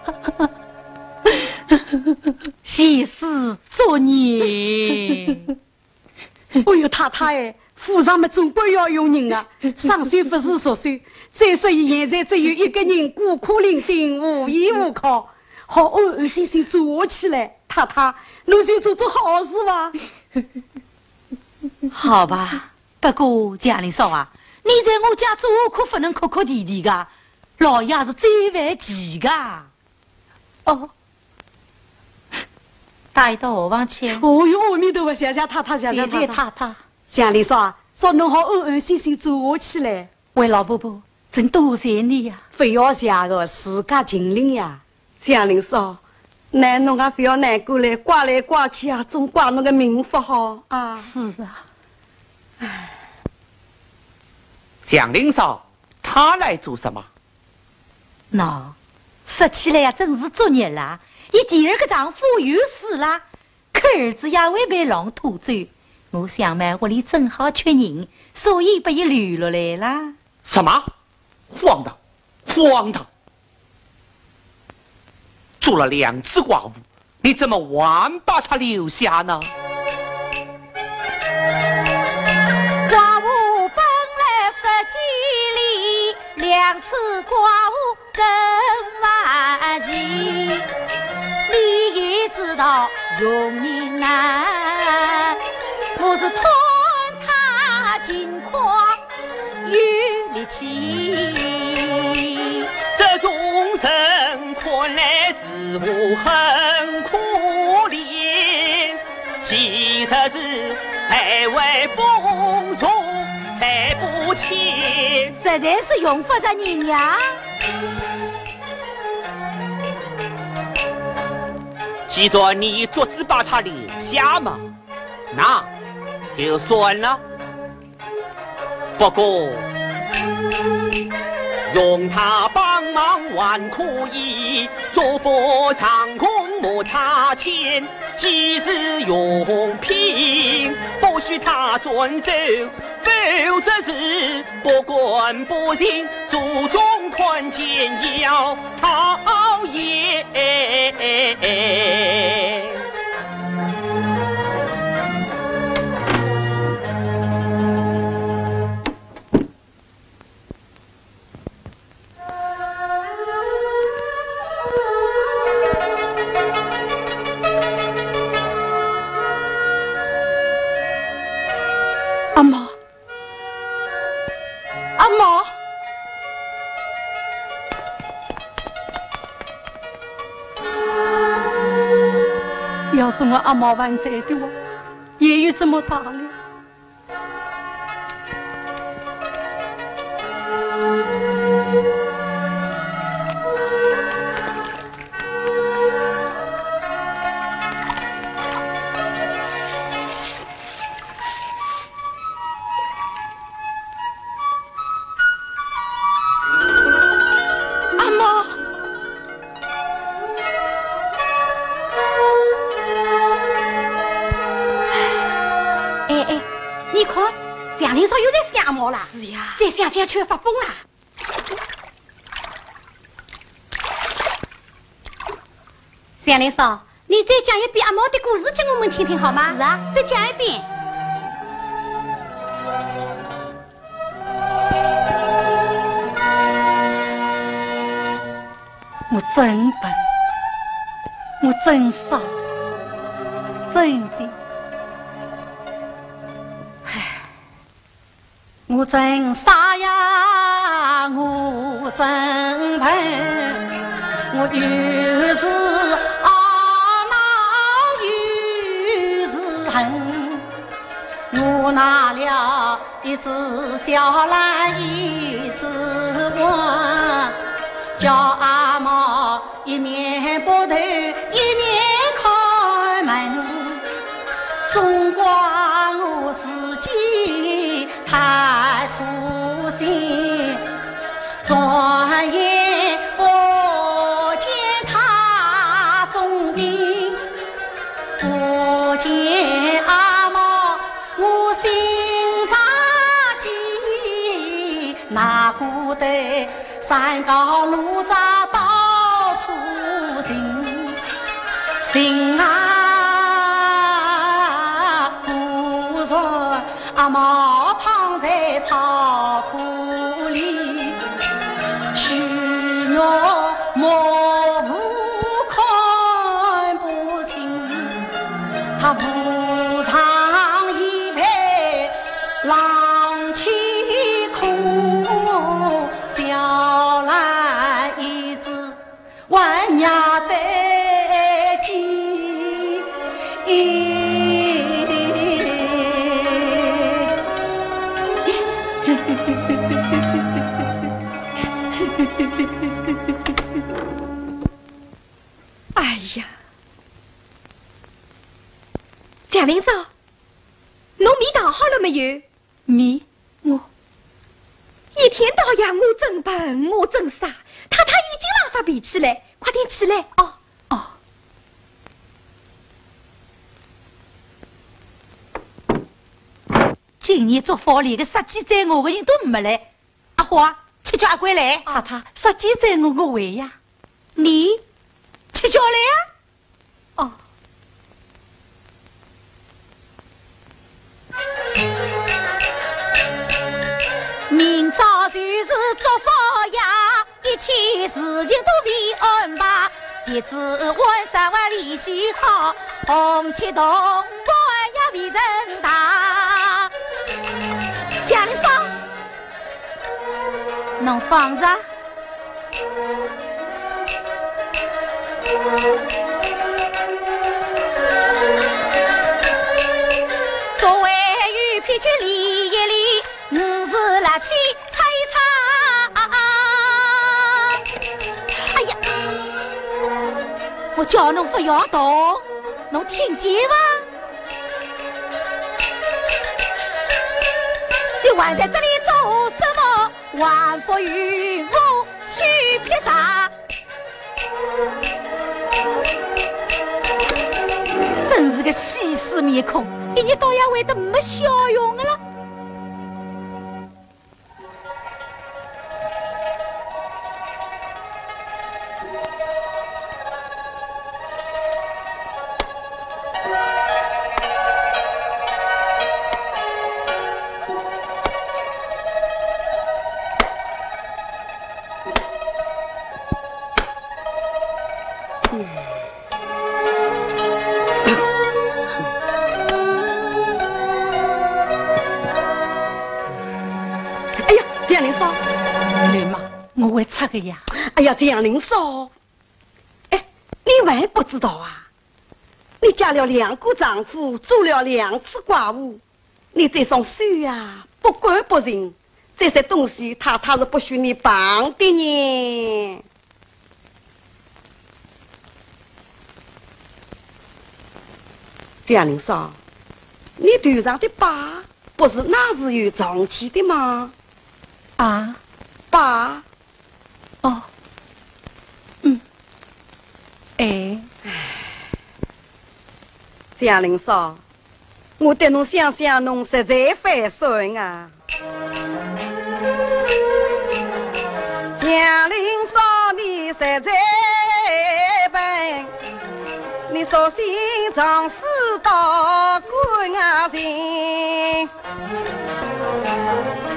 前世作孽。哎哟，太太哎，府上么总归要用人啊，上手不如熟手。再说现在只有一个人孤苦伶仃，无依无靠，好安安心心做下去嘞。太太，侬就做做好事吧。好吧，不过祥林嫂啊，你在我家做可不能哭哭啼啼的，老爷是最犯忌的。 哦，带伊到后房去。哦哟，阿弥陀佛，谢谢太太，谢谢太太。谢谢太太。祥林嫂啊，叫侬好安安心心做下去嘞。喂，老婆婆，真多谢你呀。不要谢个，自家尽力呀。祥林嫂，那侬也不要难过嘞，怪来怪去啊，总怪侬个命不好啊。是啊。唉。祥林嫂，她来做什么？ 喏，说起来呀，真是作孽啦！伊第二个丈夫又死啦，可儿子也会被狼拖走。我想嘛，屋里正好缺人，所以把伊留落来啦。什么？荒唐，荒唐！做了两次寡妇， 你怎么还把她留下呢？寡妇本来不吉利，两次寡妇更不吉。你也知道用人难，我是劝她情况 有力气。这种人看来似乎很可怜，其实是白为风俗才不欠。实在是用不着人呀。既然你做主把她留下嘛，那就算了。 不过，用她帮忙还可以，做不上功莫差遣，几时用品，不许她转手，否则是不干不净，祖宗看见要讨厌。 阿毛，阿毛，要是我阿毛还在的话，也有这么大了。 阿毛。哎，哎，你看，祥林嫂又在想阿毛啦。是呀。再想想就发疯啦。祥林嫂，你再讲一遍阿毛的故事给我们听听好吗？是啊，再讲一遍。 我真笨，我真傻，真的。唉，我真傻呀，我真笨，我又是懊恼又是恨。 我拿了一只小篮一只碗，叫阿毛一面剥豆一面开门。总怪我自己太粗心，转眼不见他踪影。 不见阿毛，我心着急，哪顾得山高路窄到处寻，寻啊不着。 阿毛躺在草窠里，虚弱模糊看不清，他扶上一排冷气孔，小篮一只 万年的记忆。哎呀，祥林嫂，侬米淘好了没有？ 米，我。一天到夜，我真笨，我真傻，太太已经浪发脾气了，快点起来。哦，哦。今年祝福连个杀鸡宰鹅的人都没来，阿花，吃叫阿贵来。太太，杀鸡宰鹅我会呀。你，吃叫来呀。 哦。明朝就是祝福呀，一切事情都会安排。一只碗早晚会洗好，红漆铜盘也会盛大。祥林嫂， 侬放着。作为有脾气理一理，五十六气擦一擦。哎呀，我叫侬不要动，侬听见伐？你还在这里做什么？ 还不与我去劈柴。真是个死尸面孔，一日到夜会得没笑容的了。 哎呀，祥林嫂。林妈，我会擦个呀。哎呀，祥林嫂，哎，你还不知道啊？你嫁了两个丈夫，做了两次寡妇，你这双手呀，不干不净，这些东西太太是不许你碰的呢。祥林嫂，你头上的疤不是那时候撞起的吗？啊？疤。 哦，嗯，哎。祥林嫂，我对侬想想，侬实在会算啊。祥林嫂，你实在笨，你索性撞死到官衙去。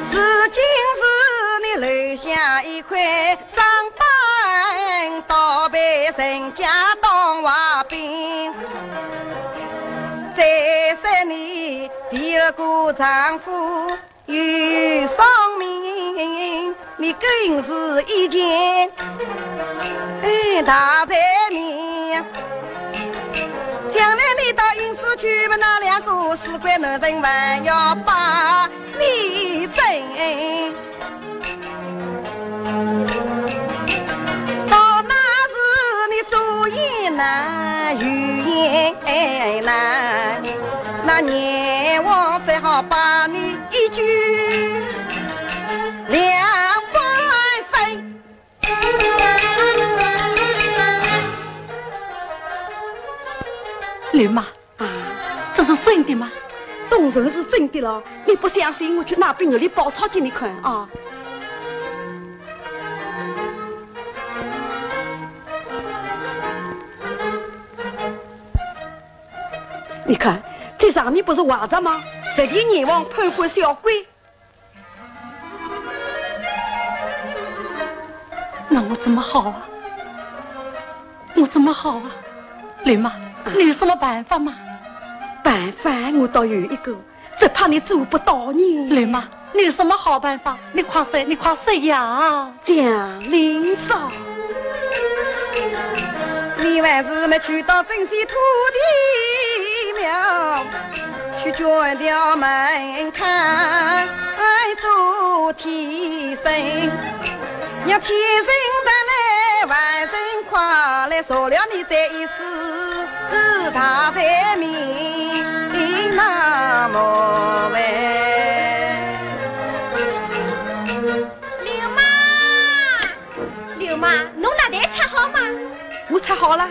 如今是你留下一块伤疤，倒被人家当坏丈夫有双名，你更是一件，哎，大罪名。将来你到阴司去，那两个死鬼男人还要把你整。 到那时你左言难右言难，那阎王只好把你一举两万分。刘妈， 啊，这是真的吗？当然是真的了，你不相信，我去拿本玉历宝钞给你看啊。你看，这上面不是画着吗？实地阎王判官小鬼。 那我怎么好啊？我怎么好啊？刘妈，你有什么办法吗？办法我倒有一个，只怕你做不到呢。刘妈，你有什么好办法？你快说，你快说呀！ 祥林嫂，你还是没去到镇西土地庙，去捐条门槛做替身，让千姓得来万姓快来，赦了你这一世大罪名，那么喂。 刘妈，刘妈，侬蜡台插好吗？我插好了。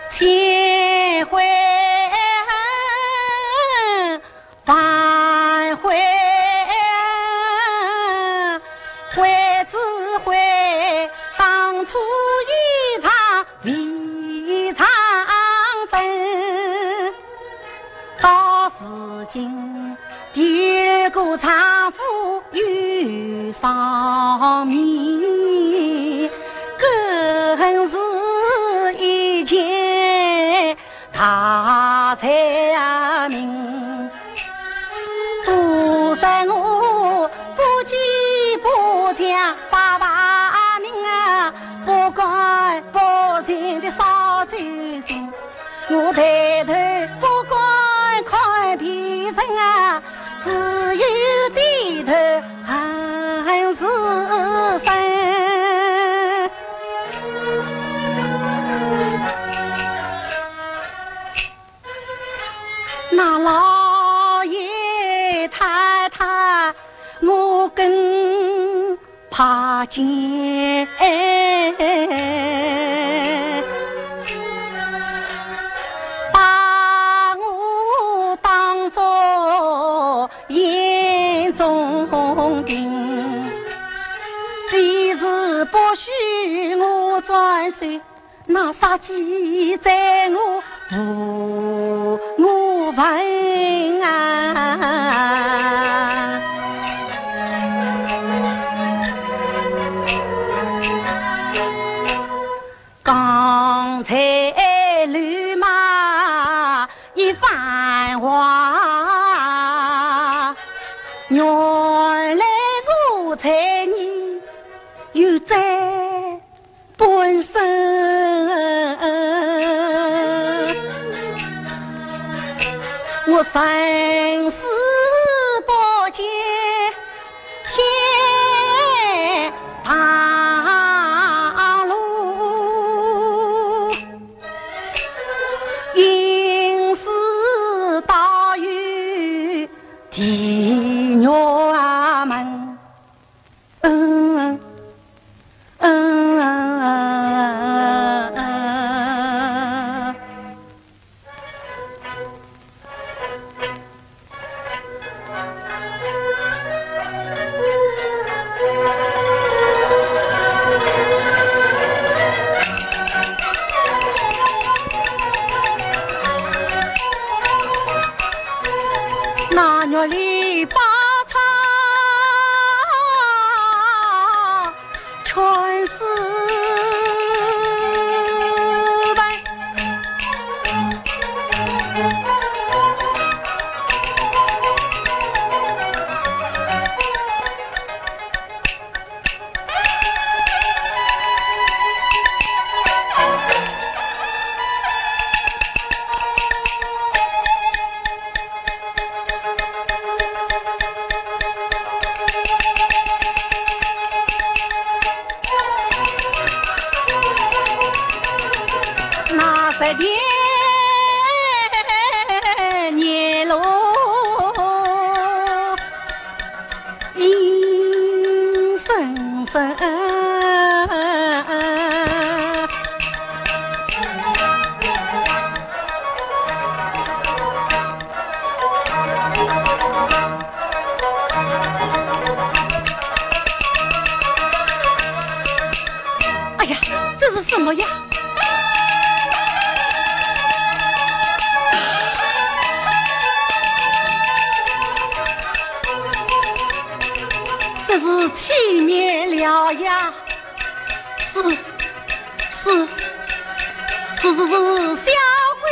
千回 万回悔，只悔当初一场未曾真。到如今第二个丈夫有双名，更是一件 大罪名。不说我不急不讲，把把名啊，不干不净的少罪行。我抬头不敢看别人啊，只有低头 恨自身。那老爷太太，我更 怕见，把我当作眼中钉。只是不许我转身， 那杀机在我无我份啊。刚才刘妈一番话，原来我在你有罪本身我生死不见天堂路，因此道有地狱门。 嗯，嗯，那月里把茶全是饭。 那十天年路 阴森森。哎呀，这是什么呀？ 这是欺骗了呀！是，是，是，是，是，是，小鬼！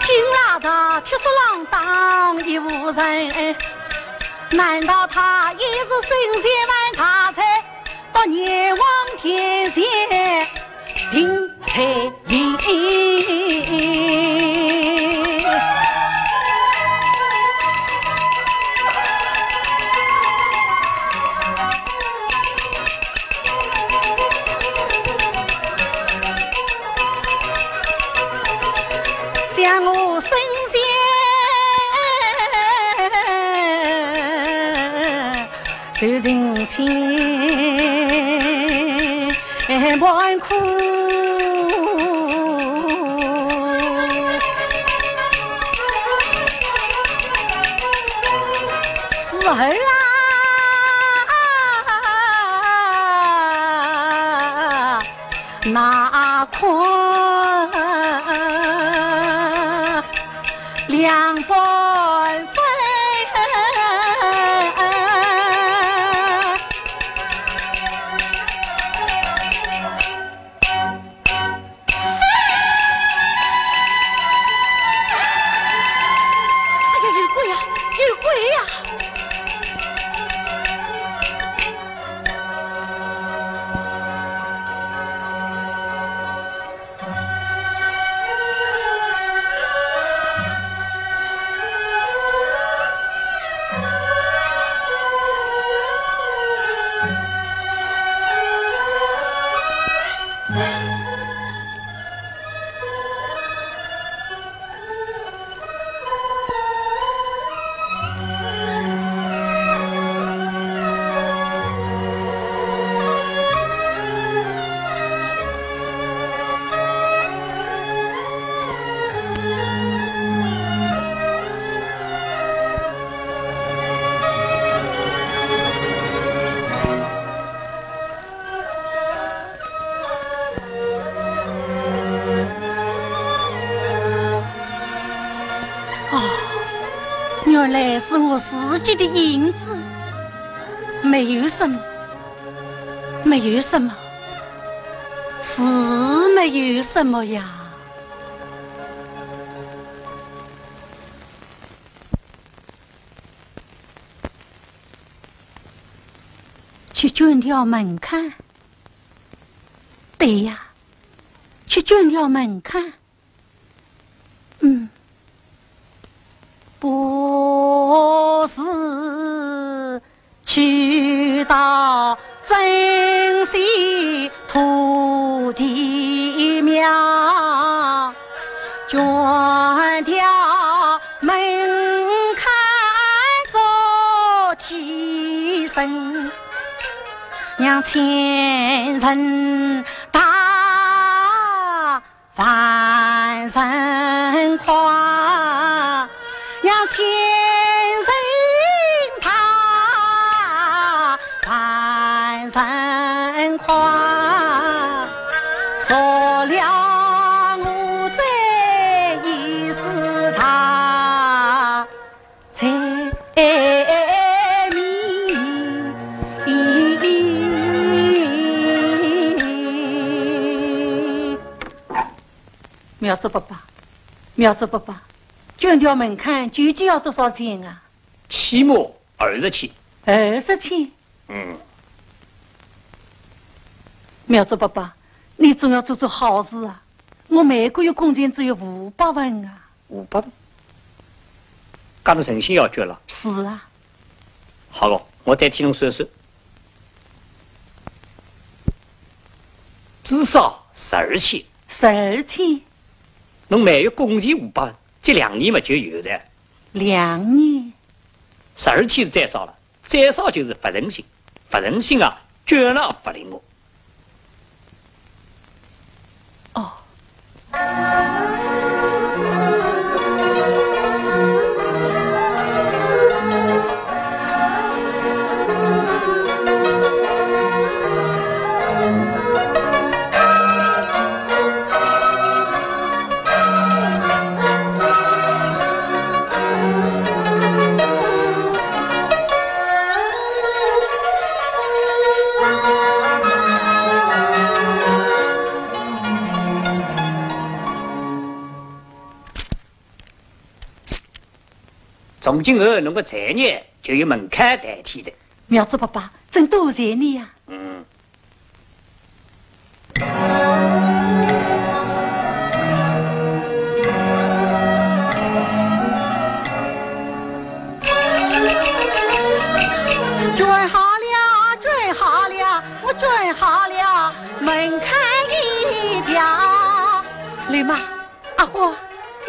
金拉的铁索郎当一无人。 难道他也是神仙犯大罪，到阎王殿前定罪的？想我身前受尽千般苦。 时候啊，那困两半分。哎呀，有鬼呀，有鬼呀！ 哦，原来是我自己的影子。没有什么，没有什么。是没有什么呀。去捐条门槛。对呀，去捐条门槛。 嗯，不是去到珍稀土地庙，捐条门槛做替身，让千人踏 万人跨，让千人踏万人跨，说了我这一世大 财迷。苗族伯伯，苗族伯伯，捐条门槛究竟要多少钱啊？起码二十千。二十千？嗯。苗族伯伯，你总要做做好事啊！我每个月工钱只有五百文啊。 五百？搿侬诚心要捐了？是啊。好个，我再替侬算算。至少十二千。十二千？侬每月工钱五百，搿两年嘛就有哉。两年？十二千是最少了。 最少就是勿诚心，勿诚心啊，捐了勿灵哦。哦。从今后，侬个罪孽就由门槛代替的。苗族伯伯，真多谢你呀。嗯。 捐好了，捐好了，我捐好了，门槛一条。刘妈，阿花，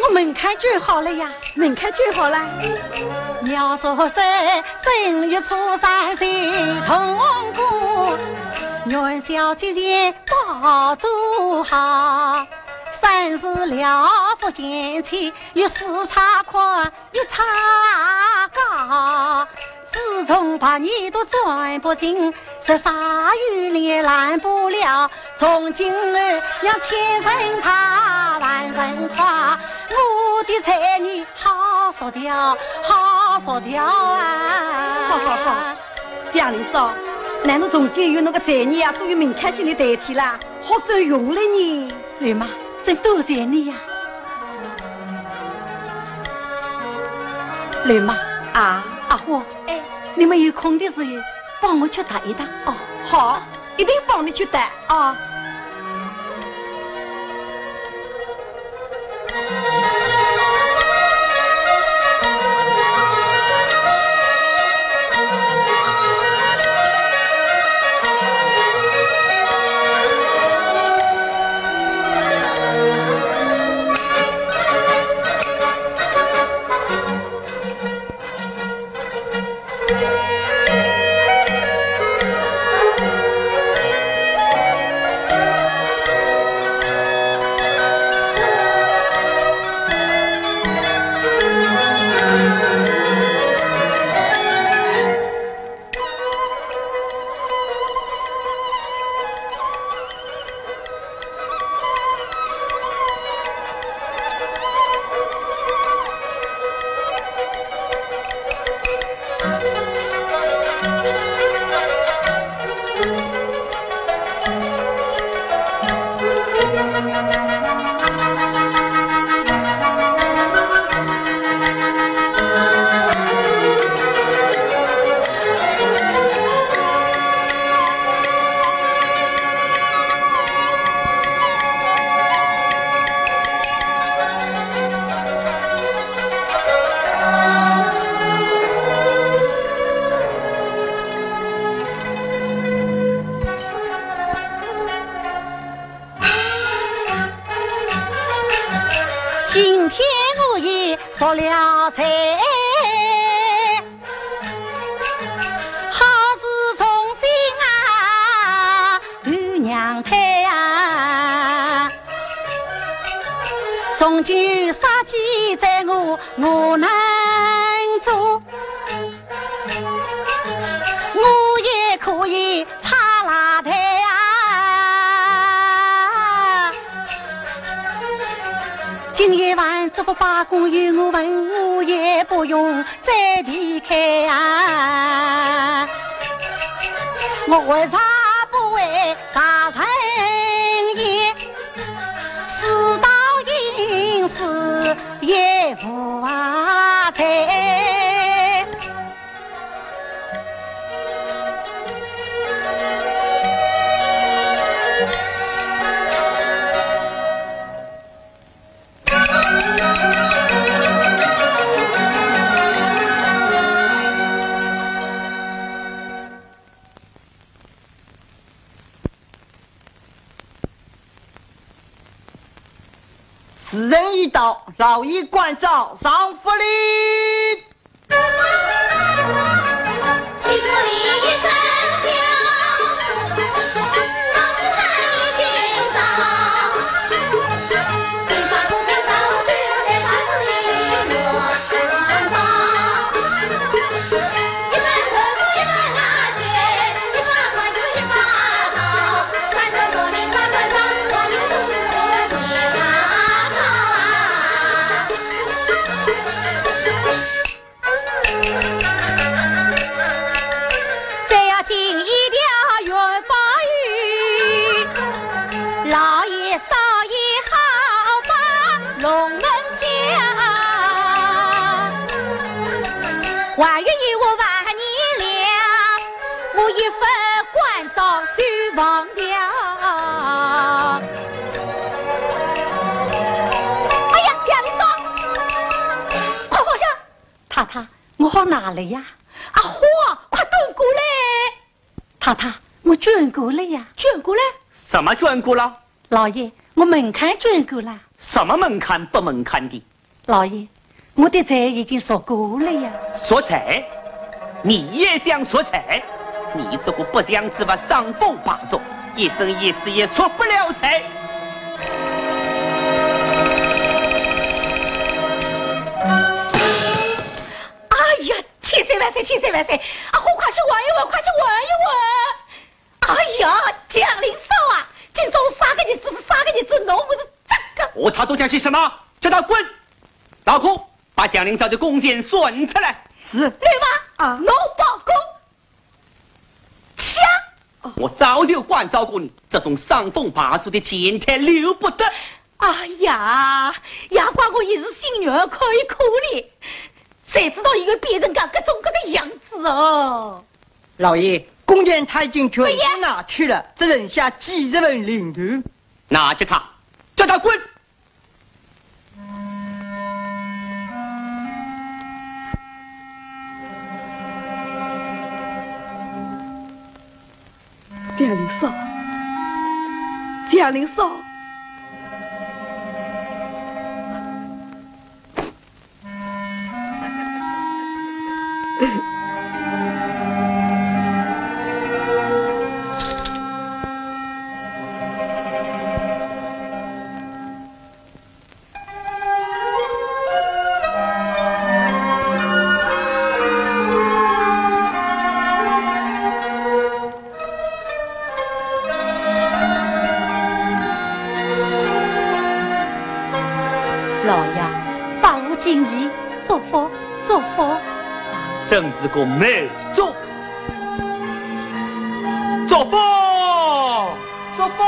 我门槛捐好了呀。门槛捐好了？苗族山，正月初三是动工，元宵节前包做好，三十六福前去，有四叉宽， 一叉高，自从八年都钻不进，十三有年拦不了。从今后让千人踏，万人跨，我的罪孽好赎掉，好赎掉啊！好好好，祥林嫂，难道从今以后侬个罪孽啊，都由门槛金钿代替啦？ 好走运了呢。刘妈，真多谢你呀。刘妈，啊，阿花，哎，你们有空的时候，帮我去踏一踏。哦，好，一定帮你去踏。哦。做了才，好事从心啊，与娘胎啊。从今杀鸡宰鹅我能做，我也可以 拆蜡台啊。今夜晚祝福八公与我问，我也不用再避开啊。我为啥不会杀人也？事到应时也无啊罪。 时辰已到，老爷关照上福礼。再要紧一条元宝玉，老爷少爷好把龙门跳。还有一我万年了，我一份官照就忘了。哎呀，祥林嫂，快放下！太太，我好拿了呀。阿花，快端过来！太太，我捐过了呀。捐过来？什么捐过了？老爷，我门槛捐过了。什么门槛不门槛的？ 老爷，我的罪已经赎过了呀。赎罪？你也想赎罪？你这个不祥之物，伤风败俗，一生一世也赎不了罪。哎呀，千岁万岁，千岁万岁！阿花，快去问一问，快去问一问！哎呀，祥林嫂啊，今朝啥个日子是啥个日子，侬勿是这个……我他都讲些什么？叫他滚！ 老孔，把祥林嫂的工钱算出来。是。来吧，啊，侬报工。抢！我早就关照过你，这种伤风败俗的贱胎留不得。哎呀，也怪我一时心软，可以可怜，谁知道伊会变成个各种各个样子哦。老爷，工钱他已经全部拿去了，只剩下几十文零头。拿着他，叫他滚！ 祥林嫂，祥林嫂。 老爷，百无禁忌，祝福，祝福。真是个美祝。祝福，祝福。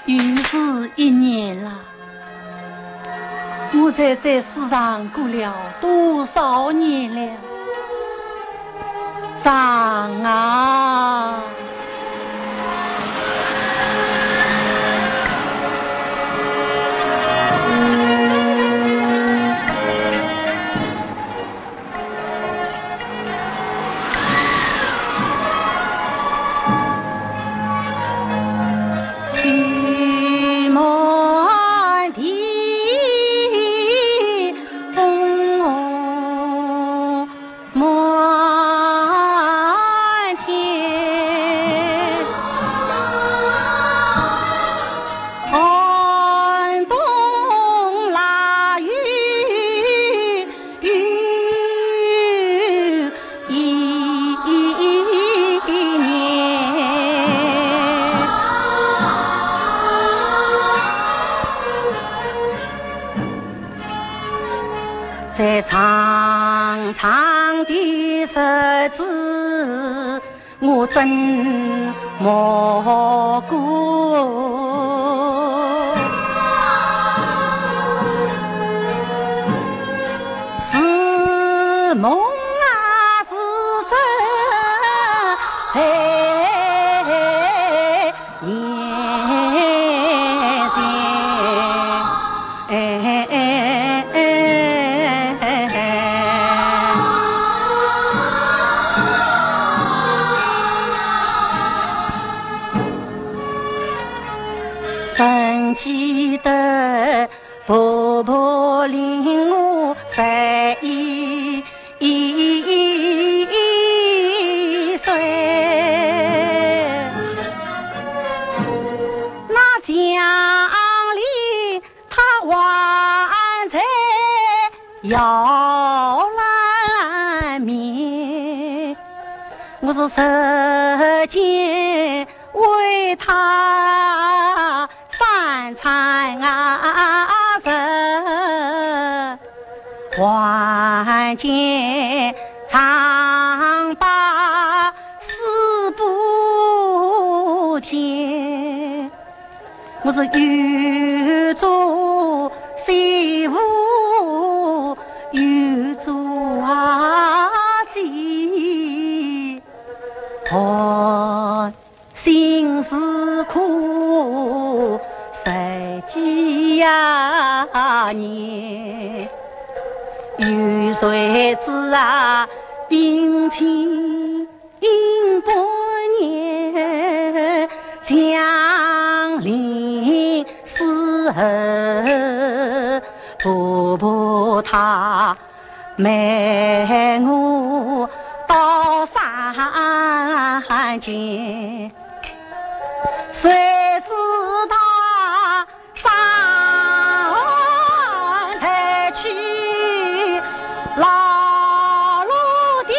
又是一年了，我在这世上过了多少年了？长啊！ 西门的风满天，寒冬腊雨 一年。在长长的日子 我真没过。是梦啊，是真在眼前。 曾记得婆婆令我在一岁，那讲理 她还在摇篮面，我是日间为她三餐啊食，还见丈八四不添。 我是又做媳妇又做阿姐，哦，心是苦十几呀年，有谁知啊，病情 因半年，祥林寺后，婆婆她瞒我到山间，谁知道 山台去，老老的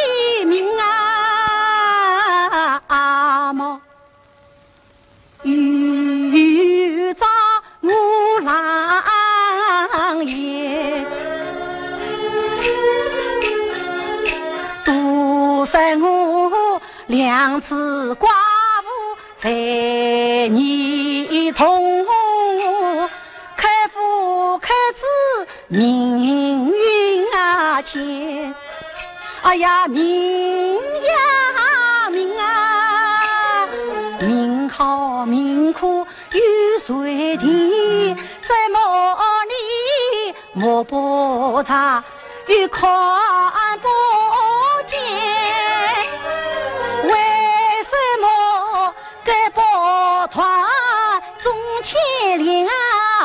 命啊，阿嬷，又遭我狼烟。多少我两次寡妇 在你中，开夫开子命运啊牵。哎呀，命呀命啊，命好命苦有谁定？怎么你 摸不着，又看不见。为什么改不断中牵连啊？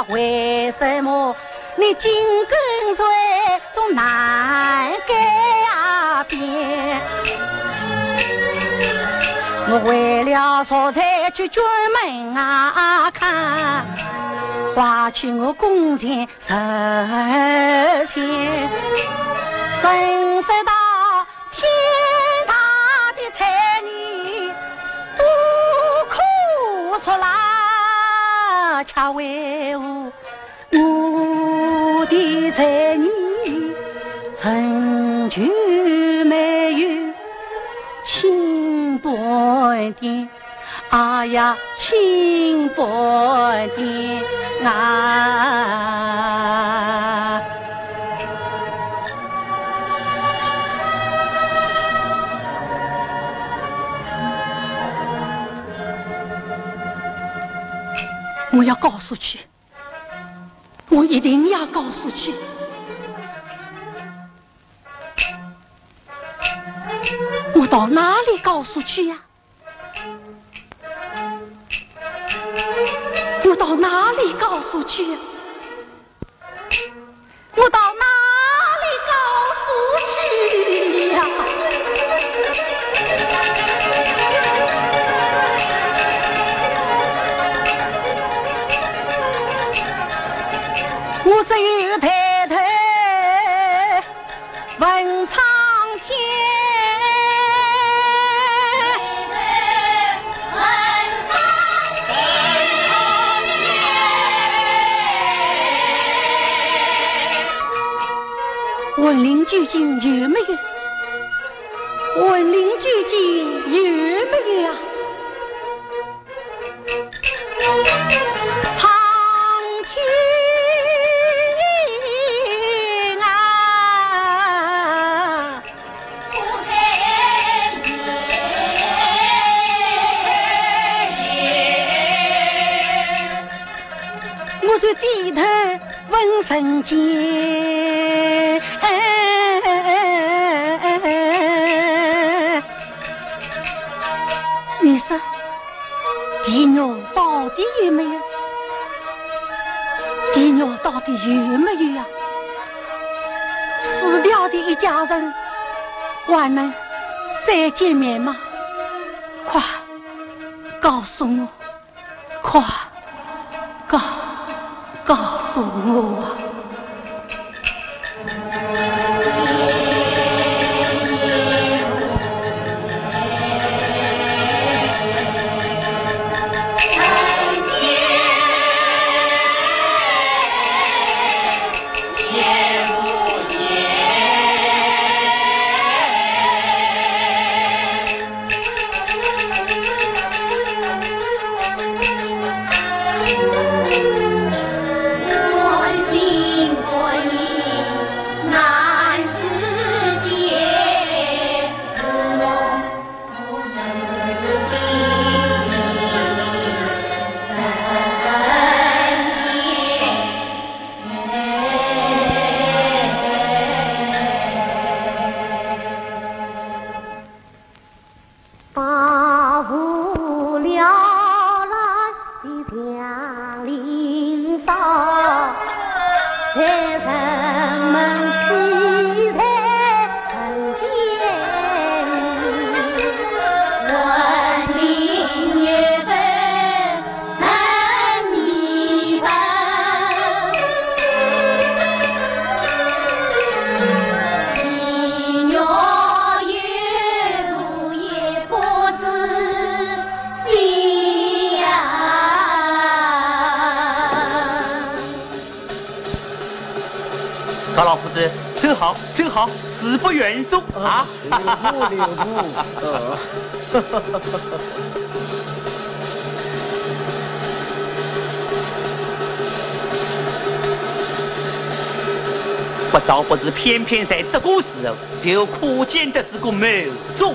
为什么你紧跟随总难改啊变？我为了坐在九泉门啊看，花去我弓箭 十箭，神色到天大的才艺不可说啦，却为何我的才艺成就没有青半点？哎呀，青半天啊！我要告诉去，我一定要告诉去。我到哪里告诉去呀？ 我到哪里告诉去呀？我到哪里告诉去呀？我只有抬头 问苍天。魂灵究竟有没有？魂灵究竟有没有啊？ 苍天啊！我就低头问人间。 你说，地狱到底有没有？地狱到底有没有呀？死掉的一家人还能再见面吗？快告诉我，快告 告诉我啊！高老夫子，走好，走好，恕不远送啊！啊，留步，留步。呃。不招不知，偏偏在这个时候，就可见得是个妙种。